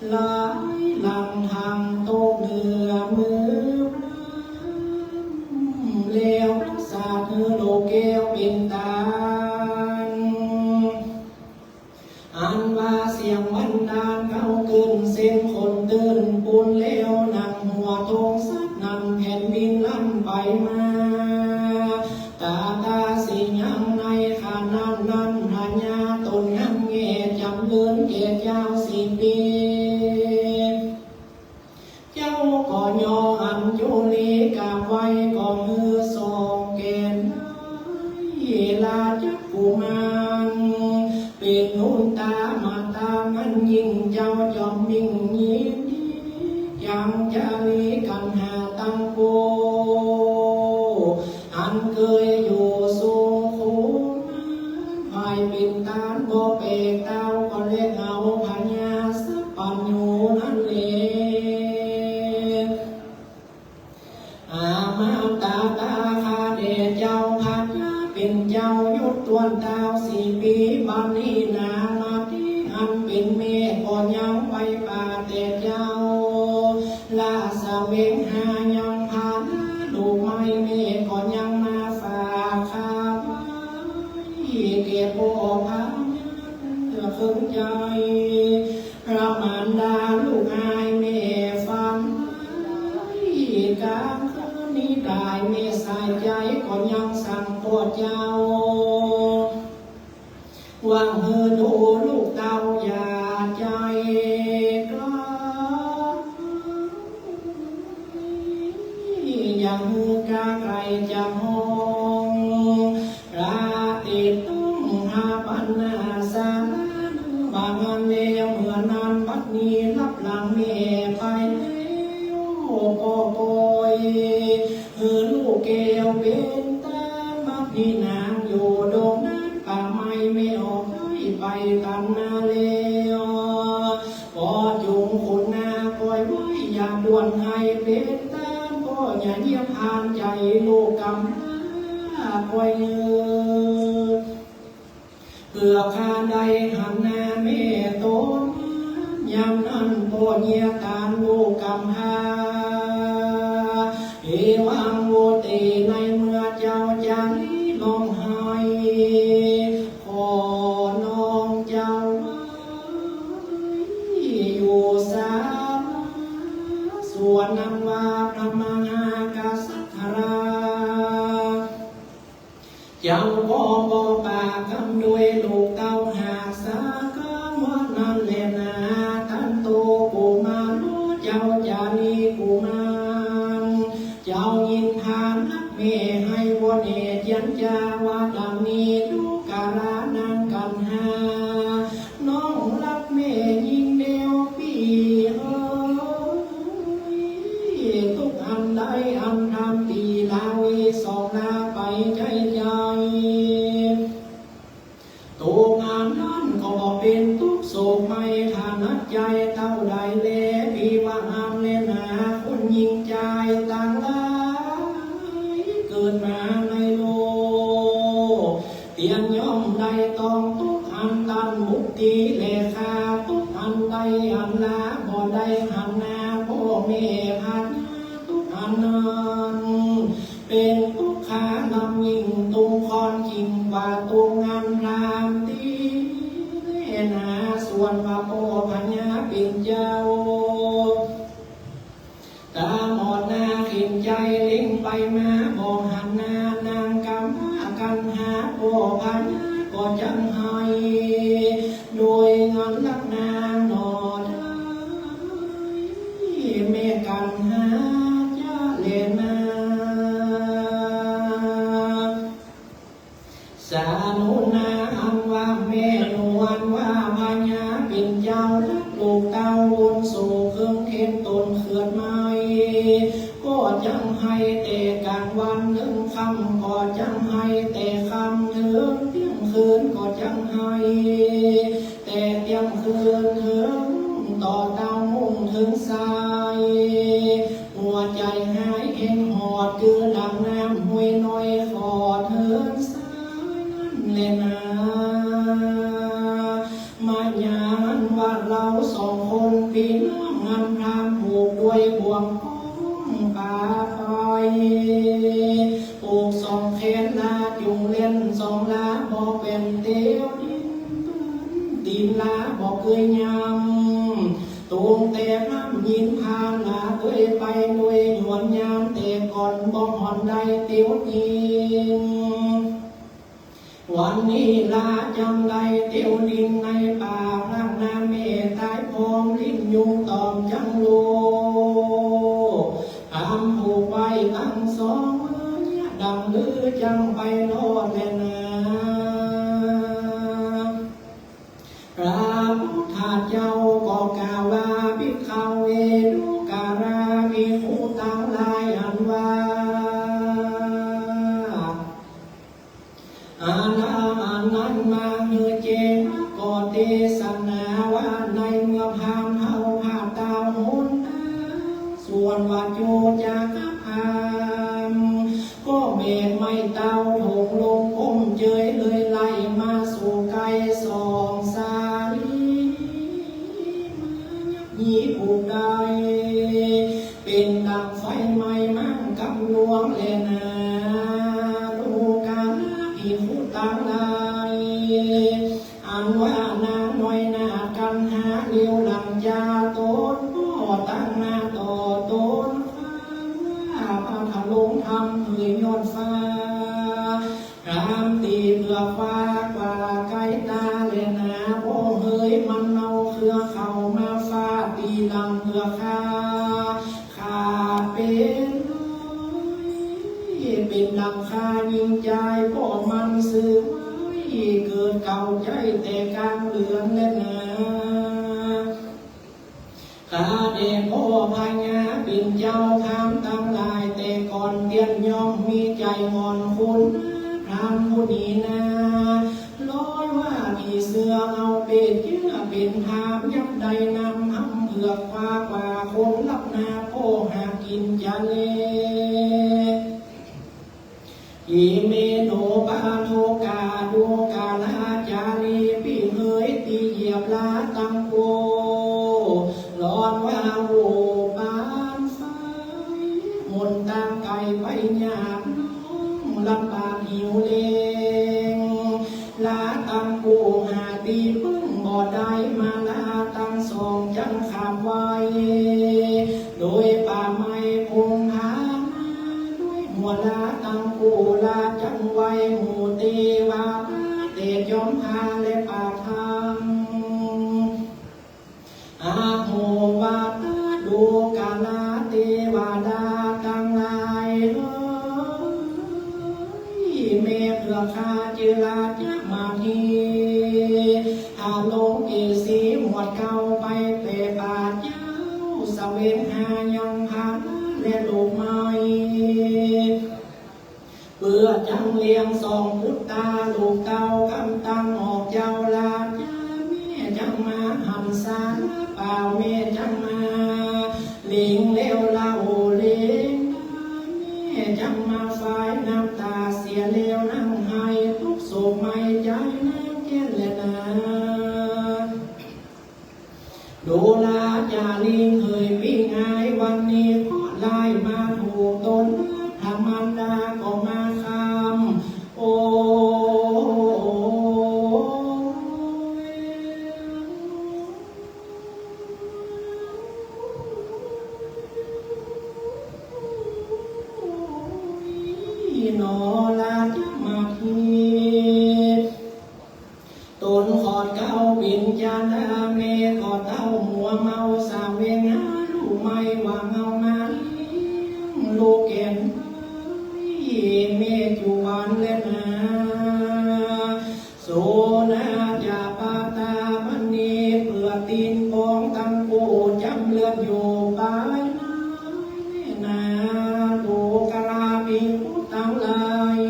หลายหลังทั้งตกเหนือมือพราม แล้วประสาทหื้อลูกแก้วเป๋นตาน อันว่าเสียงวันดานเข้าขึ้นเส้นคนตื่นปูนแล้ว หนังหัวทงสัตว์นั้นแผ่นดินลั่นไปมา ตาตาสิยังในขณะนั้นพญาตนยังแง่จ๋ำเริญแก่เจ้าสีปี เจ้าก็ย่ออัญจุลีกราบไหว้ก็หื้อสองแก่นราชกุมาร เป๋นอุตตมะตาอันยิ่งเจ้าจอมยิ่งยินดี ยังจารีกัณหาตังโก อันเกยอยู่สู่คุมาร ฝ่ายเป๋นตานบ่แปลกเต้าก็แลเอาพญาสัพพัญญูนั้นแล อามาตาตาข้าแด่เจ้าพญาเป๋นเจ้าหยุดตวนเต้าสีปี บัดนี้นามาตี้อันเป๋นแม่ก็ยังไปปาแต่เจ้า ละแสวงหายังพานาลูกไม้แม่ก็ยังมาฝากข้าไว้ แก่พ่อพญาเพื่อเคืองใจ๋ พระมารดาลูกอ้ายแม่ฝันร้าย กลางคืนนี้ต๋ายแม่สายใจ๋ก็ยังสั่งพ่อเจ้า หวังหื้อดูลูกเต้าอย่าใจ๋กล้า หื้อกาไกลจากห้อง พระเตศต้องหาปัญหาสาระ ว่าอั้นแล้วเมื่อนั้นบัดนี้ลับหลังแม่ไปแล้ว ก็ปล่อยหื้อลูกแก้วเป๋นต๋า บัดนี้นางอยู่ดงนาป่าไม้ แม่ออกได้ไปตันนาแล้ว ก็จุ่งขุนนาปล่อยไว้อย่าด่วนหื้อเป๋นต๋า ก็อย่าเยียบผ่านใจ๋ลูกกำพร้าปล่อยเงือ เปื้อข้าได้หันหน้าแม่ต๋น ยามนั้นก็เยียะตานลูกกำพร้า เอวัง โวติ ในเมื่อเจ้าจารีร้องไห้ ขอน้องเจ้าไว้อยู่สาลา ส่วนอันว่าพระมหากษัตริย์ เจ้าก็บ่ปากกำด้วยลูกเต้าหากสาคำ ว่านั้นแลนา ทันโตกุมาร เจ้าจารีกุมาร เจ้ายินผ่านฮักแม่ ไหวอแน่เจียรจาว่าดังนี้ ดูกรานังกัณหา น้องฮักแม่ยิ่งเดียวปี้เอ๋ย ตุ๊กข์อันใดอันทำปี้ลาวีสองลาไปใจ้ใจ๋ ตุ๊กข์อันนั้นก็บ่เป๋นตุ๊กข์โศกไหม้ถนัดใจ๋เต้าใดแล ปี้ว่าอั้นแลนา คนหญิงจายตังหลาย เกิดมาในโลก เตียนย่อมได้ต้องตุ๊กข์อันตันมุติแล ข้าตุ๊กข์อันใดอันลาบ่ได้หันหน้าป้อแม่พาญา ตุ๊กข์อันนั้นเป๋นตุ๊กข์ขานำยิ่งตุงคอนยิ่งกว่าตุงอันพราหมณ์ตี้แลนา ส่วนว่าป้อพาญาเป๋นเจ้า ต๋าหมอดนาเข็นใจ๋เล็งไปมาบ่หันหน้า นางกำพร้ากัณหาป้อพาญาก็จักไห้ โดยอันฮักนางหนอได้ แม่กัณหาจะแลนา สานุนาอันว่าแม่นวลว่าพาญาเป๋นเจ้าฮักลูกเต้า โศกเคืองเข็ญต๋นเขือดไหม้ ก็จักไห้แต่ก๋างวันเถิงค่ำ ก็จักไห้แต่ค่ำเถิงเตี้ยงคืน ก็จักไห้แต่เตี้ยงคืนเถิงต่อเต้ามุ่งเถิงสาย หัวใจ๋หายแห้งหอด คือดั่งน้ำห้วยน้อยขอดเถิงสายนั้นแลนา มายังอันว่าเฮาสองคนปี้น้องอันพราหมณ์ผูกด้วยบ่วงคล้องปาไป ผูกสองแขนลาจุ่งเล่นสองลาบ่แป่นเตียวดิน ปื้นตี๋นลาบ่เกยย่ำ ตุงแต่พร่ำยินพาลาเกยไป โดยหยวนยามแต่ก่อนบ่ห่อนได้เตียวดิน วันนี้ลาจักได้เตียวดินในป่า พรากนาแม่ต๋ายพร้อมลิ้นยุงตอมจักฮู้ พร่ำผูกไว้ตังสองมือ เยียะดั่งลือจักไปรอดแลนา พระพุทธเจ้าก็กล่าวว่า ภิกขเว ดูกราภิกขุตังหลาย อันว่า อาลาอันนั้นมาหื้อแจ้ง ก็เตสนาว่า ในเมื่อพราหมณ์เฮาพลาดตาวหนตาง ส่วนว่าจูจักพราหมณ์ ก็แบกไม้เต้าถงลงก้มเจยเลยไล่มาสู่ใก้สองสาลี มายับยี้ผูกได้ เป๋นดั่งไฟไหม้มั่งกำลวงแลนา ดูกราภิกขุตังหลาย อันว่านางน้อยนาฏกัณหา เหลียวหลังจาต๋นป้อ ตั้งหน้าต่อต๋น ฟังว่าพระธรรมลงธรรมเหยยอดฟ้า พร่ำตี๋เปื้อฟ้ากว่าใก้ต๋าแลนา บ่เหยมันเอาเครือเข้ามาฟาดตี๋หลังเปื้อข้า ข้าเป๋น ข้ายิ่งใจ๋ป้อมันสืบไว้ เกิดเก่าใจ้แต่กลางเดือนแลนา ข้าแด่ป้อพญาเป๋นเจ้าพราหมณ์ตังหลาย แต่ก่อนเตียนย่อมมีใจ๋อ่อนคุณพราหมณ์ผู้นี้นา ลอยว่าผีเสื้อเอาเปรตเยื่อเป๋นพราหมณ์ ย่อมได้นำหำเผือกคว้า กว่าคนลับนาป้อหากิ๋นจะแล อิเม โน ปาโทกา ดูกาลาจารี ปิ้งเหยตี้เหยียบลาตังกู้ ลอดว่าโหปานไฟ หนตางไก๋ไปยากน้อง ลำบากหิวแล้ง ลาตังกู้หาตี้ปึ้งบ่ได้ มาลาตังสองจั้งขับไว โดยป่าไม้พงผานา โดยหัวลาตังกู้ลาจั้งไว หมู่เตวาตาเตจอมพาและป่าธรรม อาโหวาตา ดูกาลาเตวาดาตังหลายเอย แม่เผือกข้าจื้อราชมาถี หาลงเกสีหมวดเก่าไปแป๋ป่าเจ้า เสวงหายังพาและลูกไม้ เปื้อจั้งเลี้ยงสองปุตตาลูกเต้ากำตังออกเจ้า ลาจาแม่จั้งมาหันสาเปล่า แม่จั้งมาเล็งแล้วละโอเล็ง แม่จั้งมาฝายน้ำต๋าเสียแล้ว นั่งไห้ตุ๊กข์โศกไหม้ใจ๋นักแก่นแลนา ดูราจาลิงเหยปิ้งอาย วันนี้เคราะห์ร้ายมาถูกต๋น พระมารดาก็มาคำ โอ้ย หนอราชมาถี ต๋นขอดเกล้าเป๋นจาดา แม่ก็เต้ามัวเมา เสวงหาลูกไม้หวังเอามาเลี้ยงลูกแก่น แม่จุวันแลนา โสนาจะปาตาบัดนี้ เปื้อตี๋นปองตังกู้จำเลือดอยู่ปายในนา ดูกาลาภิกขุตังหลาย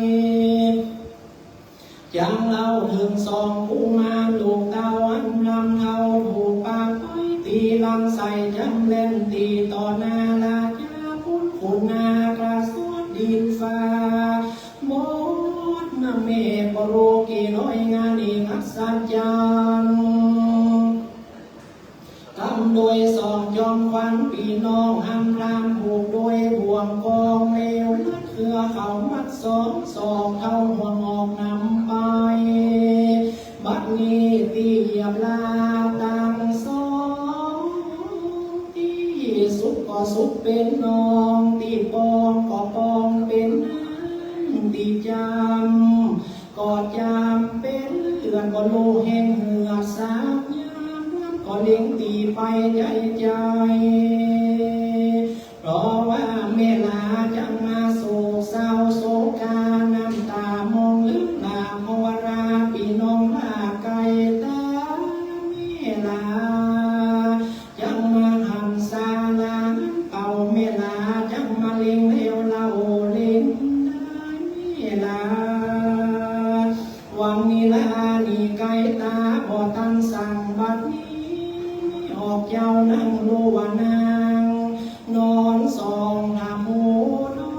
จั้งเล่าเถิงสองกุมารลูกเต้าอันรำเทา ถูกปากไปตี๋ลำไส้จ๋ำแล่นตี๋ต่อหน้าราชา ปุ้นขุนนากระสวดดินฟ้า บอดนะแม่ บ่ฮู้กี่ร้อยงานอีกอัศจรรย์ กำโดยสองจอมขวัญปี้น้อง หำพรามผูกโดยบ่วงกอง เลวเลือดเหือเข้ามัดสองศอก เต้าห่วงออกนำไป บัดนี้ตี้เหยียบลาตังสอง ตี้สุกก็สุกเป๋นนอง ตี้ปองก็ปองเป๋นน้ำ ตี้จ๋ำ ก็จ๋ำเป๋นเลือด บ่ฮู้แห่งเหือดสาบยาม ก็เล็งตี๋ไปใจ๋ใจ๋ เพราะว่าแม่หลาจั้งมาโศกเศร้าโศกา น้ำต๋ามองลึกหน้า เพราะว่าราปี้น้องว่าไก่ต๋า แม่หลา จั้งมาหันสาลาเป่า แม่หลาจั้งมาเล็งแล้วละโอเล็งได้แม่หลา วันนี้ลานี้ไก่ต๋าบ่ตันสั่ง บัดนี้ออกเจ้านั่งลู่ว่านั่ง นอนสองทำหูนอ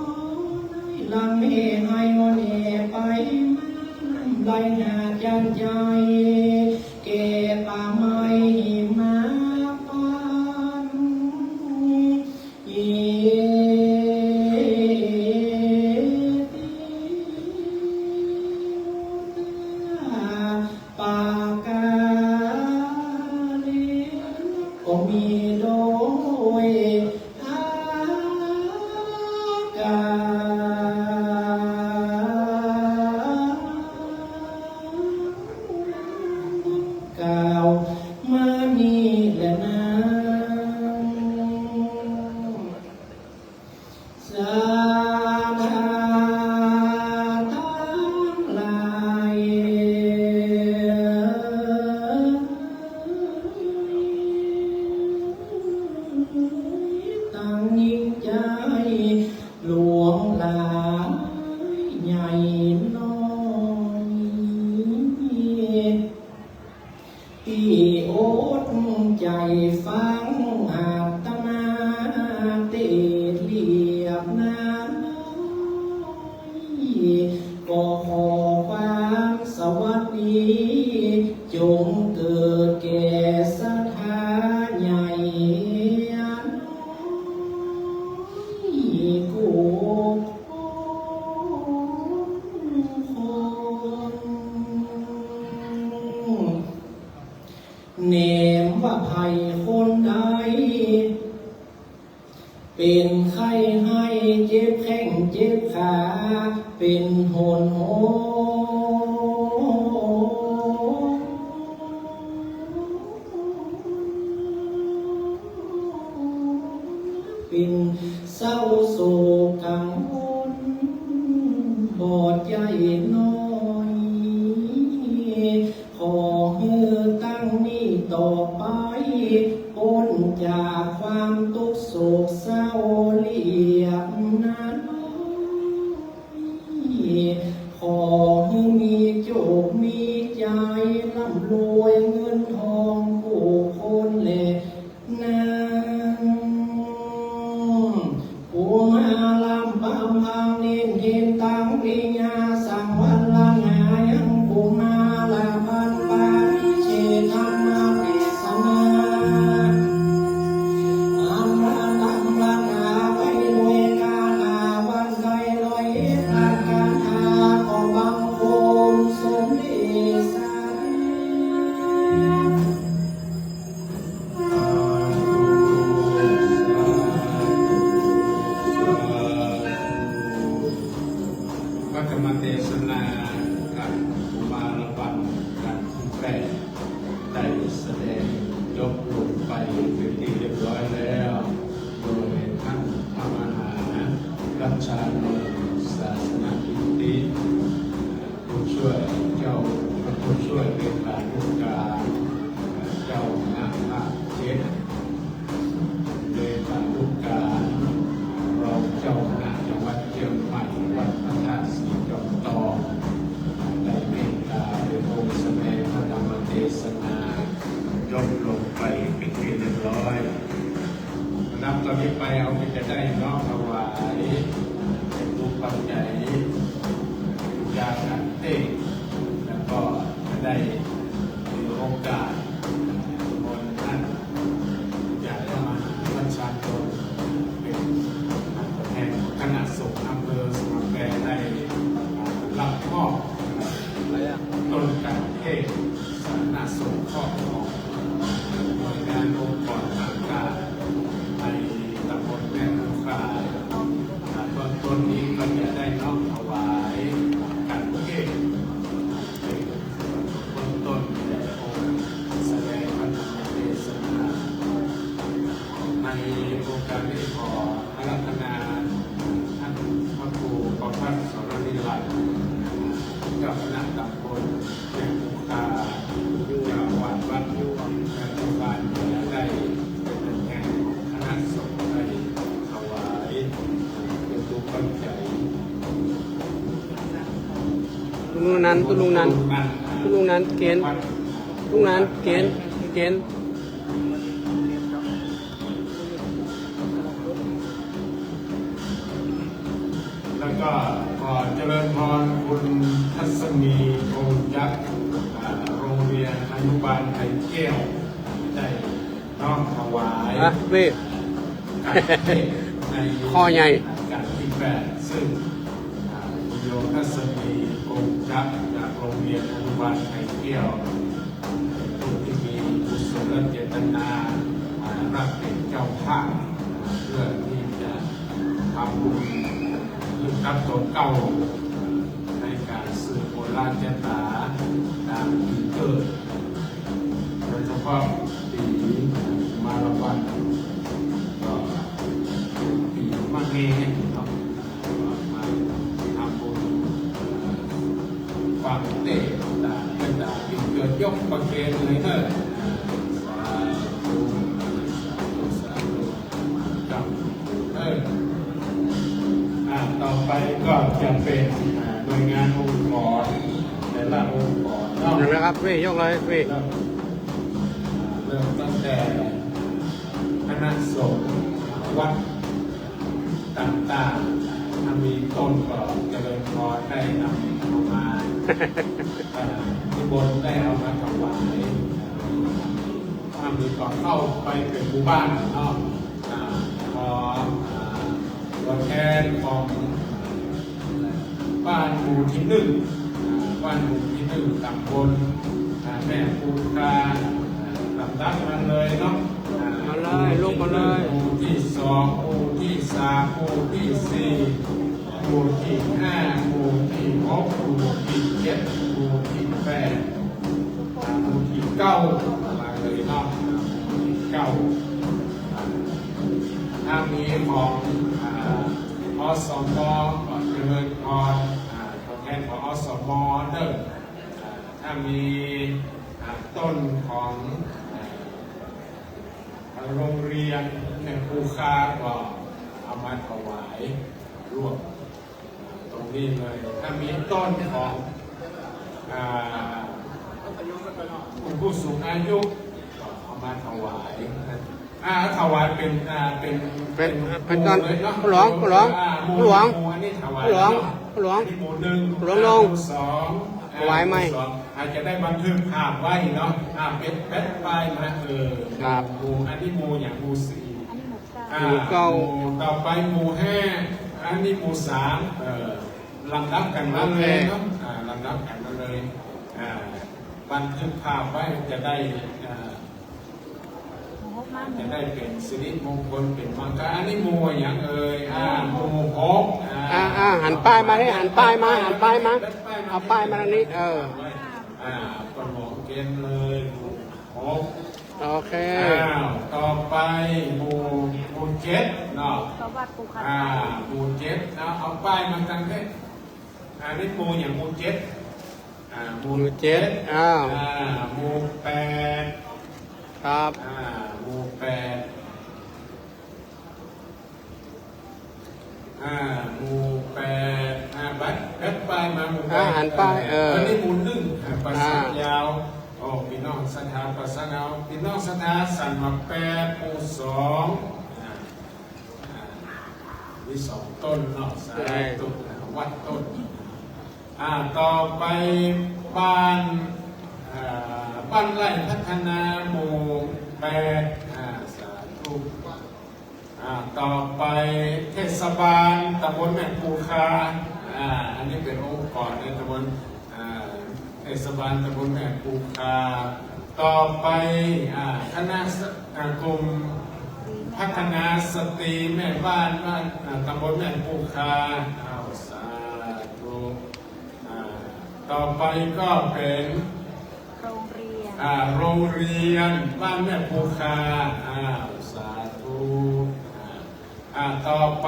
น หลังแม่ไห้อ่อนแอไปมา น้ำไหลหาจานใจ๋ แก่ป่าไม้หิมะปัน อีติวตา ปากาเล ก็มีโดยอาการกล่าวมานี้แลนา เป๋นไข้ไห้ เจ็บแข้งเจ็บขา เป๋นหนหน เป๋นเศร้าโศกกังวล บ่ใจ้น้อย ขอหื้อตั้งนี้ต่อไป ป๊นจากความตุ๊กข์โศกเศร้าเหลี้ยมนาน้อย ขอหื้อมีโจคมีใจ๋ ร่ำรวยเงินทองกู้คนแลนา กุมารำปำพังเณรเทนตังปิญญาสังวรณายังกุมารพันธ์ปาริเชษฐธรรมเทศนา อมตะประกาศไปโดยกาลาวันใดร้อยเอ็ดล้านคาถา ขอบังคมสมเด็จสาธุ พระธรรมเทศนากับกุมารบัตรกันที่แปด ได้แสดงจบลงไปเป็นที่เรียบร้อยแล้ว โดยท่านพระมหารัชชานนท์ ศาสนกิตติ ผู้ช่วยเจ้า ผู้ช่วยเลขานุการ เจ้าคณะภาคเจ็ด เลขานุการ รองเจ้าคณะจังหวัดเจียงใหม่ วัดพระธาตุสีจอมตอง ได้เมตตาโปรดแสดงพระธรรมเทศนา จบลงไปเป็นที่เรียบร้อย นับต่อนี้ไปเฮาก็จะได้น้อมถวาย เป็นรูปปัจจัย บูชาขันเตศ แล้วก็จะได้มีโอกาส นิมนต์ท่าน อาจารย์พระมหารัชชานนท์ เป็นตัวแทนของคณะสงฆ์อำเภอสมแปรได้รับมอบ ต้นกัณฑ์เทศน์ สาธารณสงเคราะห์ของหน่วยงานองค์กรต่างๆ ในตำบลแม่คงคา เบื้องต้นนี้ก็จะได้น้อมถวายกัณฑ์เทศน์ เบื้องต้นแด่องค์แสดงพระธรรมเทศนา ในโอกาสนี้ขออาราธนาท่านพระครูประภัสสรนิรันดร์ เจ้าคณะตำบลแม่คงคา เจ้าอาวาสวัดแม่คงคา จะได้เป็นตัวแทนของคณะสงฆ์ได้ถวายเป็นรูปปัจจัย ตุ๊ลุงนันท์ ตุ๊ลุงนันท์ ตุ๊ลุงนันท์เก๋ณฑ์ ตุ๊ลุงนันท์เก๋ณฑ์ เก๋ณฑ์ แล้วก็ขอเจริญพรคุณทัศนี คงจักร อ่า โรงเรียนอนุบาลไผ่แก้ว ได้น้อมถวาย อ่ะ เว้ย ข้อใหญ่ กัณฑ์ที่แปด ซึ่ง อ่า คุณโยมทัศนี คงจักร จากโรงเรียนอนุบาลไผ่แก้ว ผู้ที่มีกุศลเจตนา อ่า รับเป็นเจ้าภาพ อ่า เพื่อที่จะทำบุญคืนรับตัวเก่า ในก๋านสืบโบราณชะตาต๋ามปีเกิด โดยเฉพาะปีมะละวัน ก็เป็นปีมะแฮเนาะ มาทำบุญ เอ่อ ฟังเตศน์ต๋ามเวลาปีเกิดยกประเคนเลยเนาะ สาธุ สาธุ สาธุ ครับ เออ อ่า ต่อไปก็จะเป็น อ่า หน่วยงานองค์กร แต่ละองค์กรเนาะ อย่างนะครับเว้ย ยกเลยเว้ย เริ่ม อ่า เริ่มตั้งแต่คณะสงฆ์วัด ต่างๆ ถ้ามีต้นก็เจริญพรได้นำเอามา เอ่อ นิมนต์ได้เอามาถวาย ถ้ามีก็เข้าไปเป็นหมู่บ้านเนาะ อ่า ขอ อ่า ตัวแทนของ บ้านหมู่ที่หนึ่ง อ่า บ้านหมู่ที่หนึ่ง ตำบล อ่า แม่คงคา อ่า ลำดับมาเลยเนาะ มาเลย ลงมาเลย หมู่ตี้สอง หมู่ตี้สาม หมู่ตี้สี่ หมู่ตี้ห้า หมู่ตี้หก หมู่ตี้เจ็ด หมู่ตี้แปด หมู่ตี้เก้า มาเลยเนาะ หมู่ตี้เก้า อ่า ถ้ามีของ อ่า อสม ก็เจริญพร อ่า ตัวแทนของ อสม เด้อ อ่า ถ้ามี อ่า ต้นของ อ่า โรงเรียนแม่ปูคาก็เอามาถวายร่วมตรงนี้เลย ถ้ามีต้นของ อ่า ผู้สูงอายุก็เอามาถวาย อ่า ถวายเป็น อ่า เป็น เป็น เป็น เป็น หมู่เลยเนาะ ผู้หลวง ผู้หลวง อ่า หมู่ ผู้หลวง หมู่อันนี้ถวาย ผู้หลวง เนาะ ผู้หลวง อันนี้หมู่หนึ่ง ผู้หลวง อ่า ลง หมู่สอง ถวายใหม่ อ่า หมู่สอง อาจจะได้บันทึกภาพไว้เนาะ อ่า เป็น เป็นป้ายมา เออ ครับ หมู่ อันนี้หมู่อย่าง หมู่สี่ อันนี้หมู่เก้า อ่า หมู่เก้า หมู่ต่อไปหมู่ห้า อันนี้หมู่สาม เออ ลำดับกันมาเลยเนาะ โอเค อ่า ลำดับกันมาเลย อ่า บันทึกภาพไว้จะได้ อ่า หมู่หกมา จะได้เป็นสิริมงคล เป็นมังคลานิมิตอย่างเอ่ย อ่า หมู่หก อ่า อ่า อ่า หันป้ายมาให้ หันป้ายมา หันป้ายมา หันป้ายมา เอาป้ายมาทางนี้ เออ อ่า ก็มองเกณฑ์เลย หมู่หก โอเค อ้าว ต่อไปหมู่ หมู่เจ็ดเนาะ ก็วัดปูคา อ่า หมู่เจ็ด เอา เอาป้ายมาทางนี้ อ่า นี่หมู่อย่าง หมู่เจ็ด อ่า หมู่ หมู่เจ็ด เจ็ด อ้าว อ่า หมู่แปด ครับ อ่า หมู่แปด อ่า หมู่แปด อ่า บัด บัดป้ายมา หมู่แปด อ่า หันป้าย เออ เออ อันนี้หมู่หนึ่ง อ่า ป่าสัก อ่า ยาว โอ้ ปี้น้องศรัทธาป่าสัก เอา ปี้น้องศรัทธาสั่นมาแปด หมู่สอง อ่า อ่า มีสองต้นเนาะ สาธุ วัดต้น อ่า ต่อไปบ้าน อ่า บ้านไร่พัฒนาหมู่แปด อ่า สาธุ อ่า ต่อไปเทศบาลตำบลแม่ปูคา อ่า อันนี้เป็นองค์กรในตำบล อ่า เทศบาลตำบลแม่ปูคา ต่อไป อ่า คณะส- อ่า กลุ่มพัฒนาสตรีแม่บ้านบ้าน อ่า ตำบลแม่ปูคา อ้าว สาธุ อ่า ต่อไปก็เป็น โรงเรียน อ่า โรงเรียนบ้านแม่ปูคา อ้าว สาธุ อ่า อ่า ต่อไป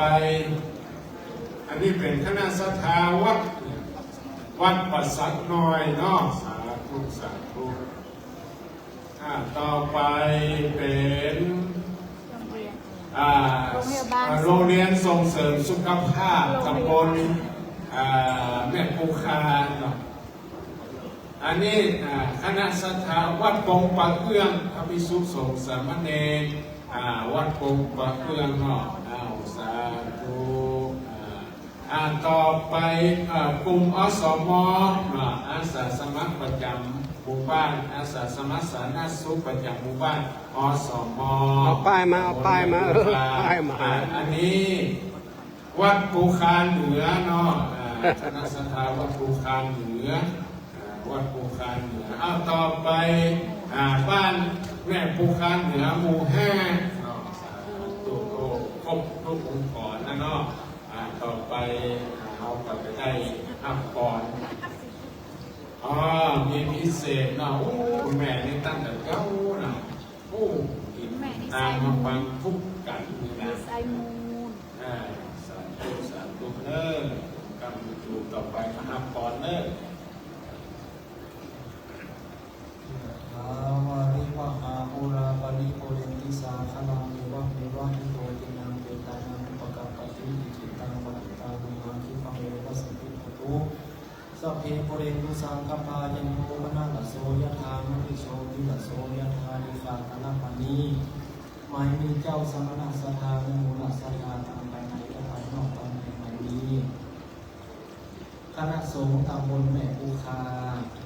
อันนี้เป็นคณะศรัทธาวัด วัดป่าสักน้อยเนาะ สาธุ สาธุ อ่า ต่อไปเป็น โรงเรียน อ่า โรงพยาบาล อ่า โรงเรียนส่งเสริมสุขภาพ โรงพยาบาล ตำบล อ่า แม่ปูคาเนาะ อันนี้ อ่า คณะศรัทธาวัดปงป่าเอื้อง พระภิกษุสงฆ์สามเณร อ่า วัดปงป่าเอื้องเนาะ อ้าว สาธุ อ่า อ่า ต่อไป อ่า กลุ่ม อสม เนาะ อาสาสมัครประจำหมู่บ้าน อาสาสมัครสาธารณสุขประจำหมู่บ้าน อสม เอาป้ายมา เอาป้ายมา เออ ป้ายมา อ่า อันนี้ วัดปูคาเหนือเนาะ อ่า คณะศรัทธาวัดปูคาเหนือ อ่า วัดปูคาเหนือ อ้าว ต่อไป อ่า บ้านแม่ปูคาเหนือหมู่ห้าเนาะ สาธุ โอ้ ครบทุกองค์กรนะเนาะ อ่า ต่อไป อ่า เฮาก็จะได้ฮับพร อ๋อ มีพิเศษเนาะ โอ้ แม่นี่ตั้งแต่เก๊าเนาะ โอ้ แม่นี่ ตามมาฟังทุกกันนี่นะ มีสายมูล อ่า สาธุ สาธุเด้อ กำอยู่ต่อไปมาฮับพรเด้อ ยะถาวาริวหาปูราปริปูเรนติสาคารัง เอวะเมวะอิโตทินังเปตานังอุปกัปปติ อิจิตังปะจิตังตุมหังคิปะเมวะสะมิจฉตุ สัพเพปูเรนตุสังกัปปา จันโทปะนะระโสยะถา มะณิโชติระโสยะถา ริสาขะนะปะณิ หมายมีเจ้า สมณะศรัทธา และหมู่คณะศรัทธาตังภายในและภายนอก ตังแห่งแห่งนี้ คณะสงฆ์ตำบลแม่ปูคา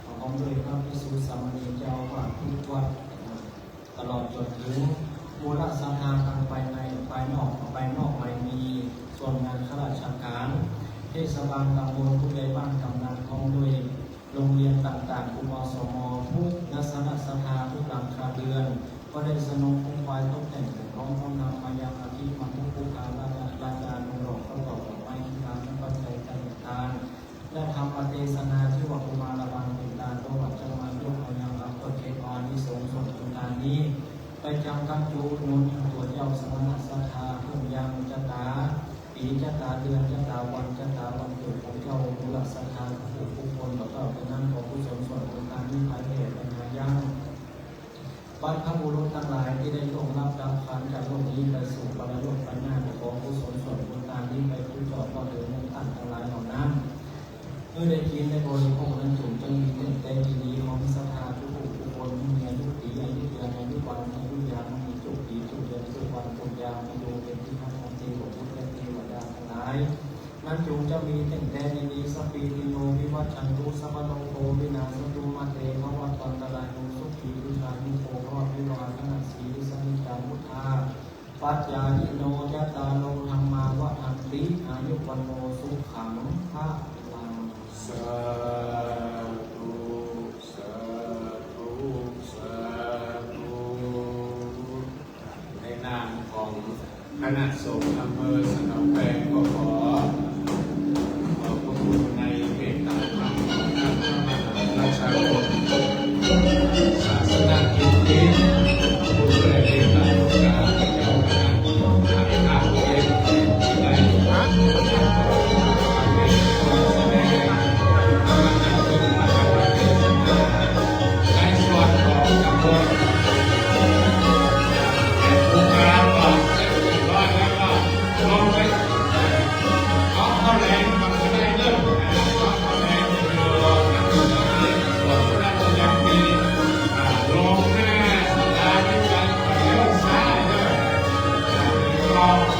พร้อมด้วยพระภิกษุสามเณรเจ้าอาวาสทุกวัด ตลอดจนถึงหมู่คณะศรัทธาตังภายในภายนอก ภายนอกหมายมี ส่วนงานข้าราชการ เทศบาลตำบล ผู้ใหญ่บ้าน กำนัน พร้อมด้วยโรงเรียนต่างๆ กลุ่ม อสม ทุกคณะศรัทธาทุกหลังคาเรือน ก็ได้สนองคงไฟตกแต่งเสร็จพร้อม น้อมนำมายังอภิมหาปุคคลาจารานุเคราะห์ ประกอบดอกไม้ที่ทำน้ำปัจจัยทาน และธรรมเทศนาที่ว่ากุมารบาลเป็นต้น ก็ว่าจะมายกมายังอัปเปอร์เกตอานิสงส์ส่วนบุญทานนี้ ไปยังกัจจุหนุนยังตัวเจ้าสมณะศรัทธา เพิ่มยังจตา ปี๋จตาเดือนจตาวันจตาวันเกิดของเจ้าองค์บุรศรัทธาทุกผู้ทุกคน แล้วก็เป็นนั้นขอกุศลส่วนบุญทานนี้ไปแผ่ไปหายัง บรรพบุรุษตังหลายตี้ได้ล่วงลับดับขันธ์จากโลกนี้ไปสู่ปรโลกไปหน้า ขอกุศลส่วนบุญทานนี้ไปทุกจอบก็เถิด หมู่ต้านตังหลายเหล่านั้น เมื่อได้กิ๋นได้บริโภคนั้น จุ่งจะมีเต้นเต้นดีๆ ของศรัทธาทุกผู้ทุกคน มีอายุปี๋ อายุเดือน อายุวัน อายุยาม มีจุกปี๋จุกเดือนจุกวันจุกยาม มีดวงเป็นที่ฮักของเทวบุตรและเทวดาตังหลาย นั้นจุ่งจะมีเต้นเต้นดีๆ สัพพีติโยวิวัชชันตุ สัพพะโรโควินาสสะตุ มาเตภวัตวันตะราโย สุขีทีฆายุโกภะ อภิวาทะนะสีลิสสะนิจจัง วุฑฒาปะจายิโน จัตตาโร ธัมมา วัฑฒันติ อายุ วัณโณ สุขัง พะลัง สาธุ สาธุ สาธุ ในนามของคณะสงฆ์อำเภอสะเดาแปงก็ขอ ขอบพระคุณในเมตตาธรรมของท่านพระมหาราชา ศาสนกิจนี้ ผู้ช่วยเมตตาลูกหลานเจ้าคณะ ถ่ายภาพเก็บที่ได้ ในส่วนของตำบล แต่ผู้การก็เรียบร้อยแล้วก็ลงไป เอาข้าวแลงมาก็ได้เริ่มนะครับ ข้าวแลงเดี๋ยวรอครับ ส่วนพระราชยังมี อ่า ลงหน้าสาราธิการเลี้ยวซ้ายเลย รอไป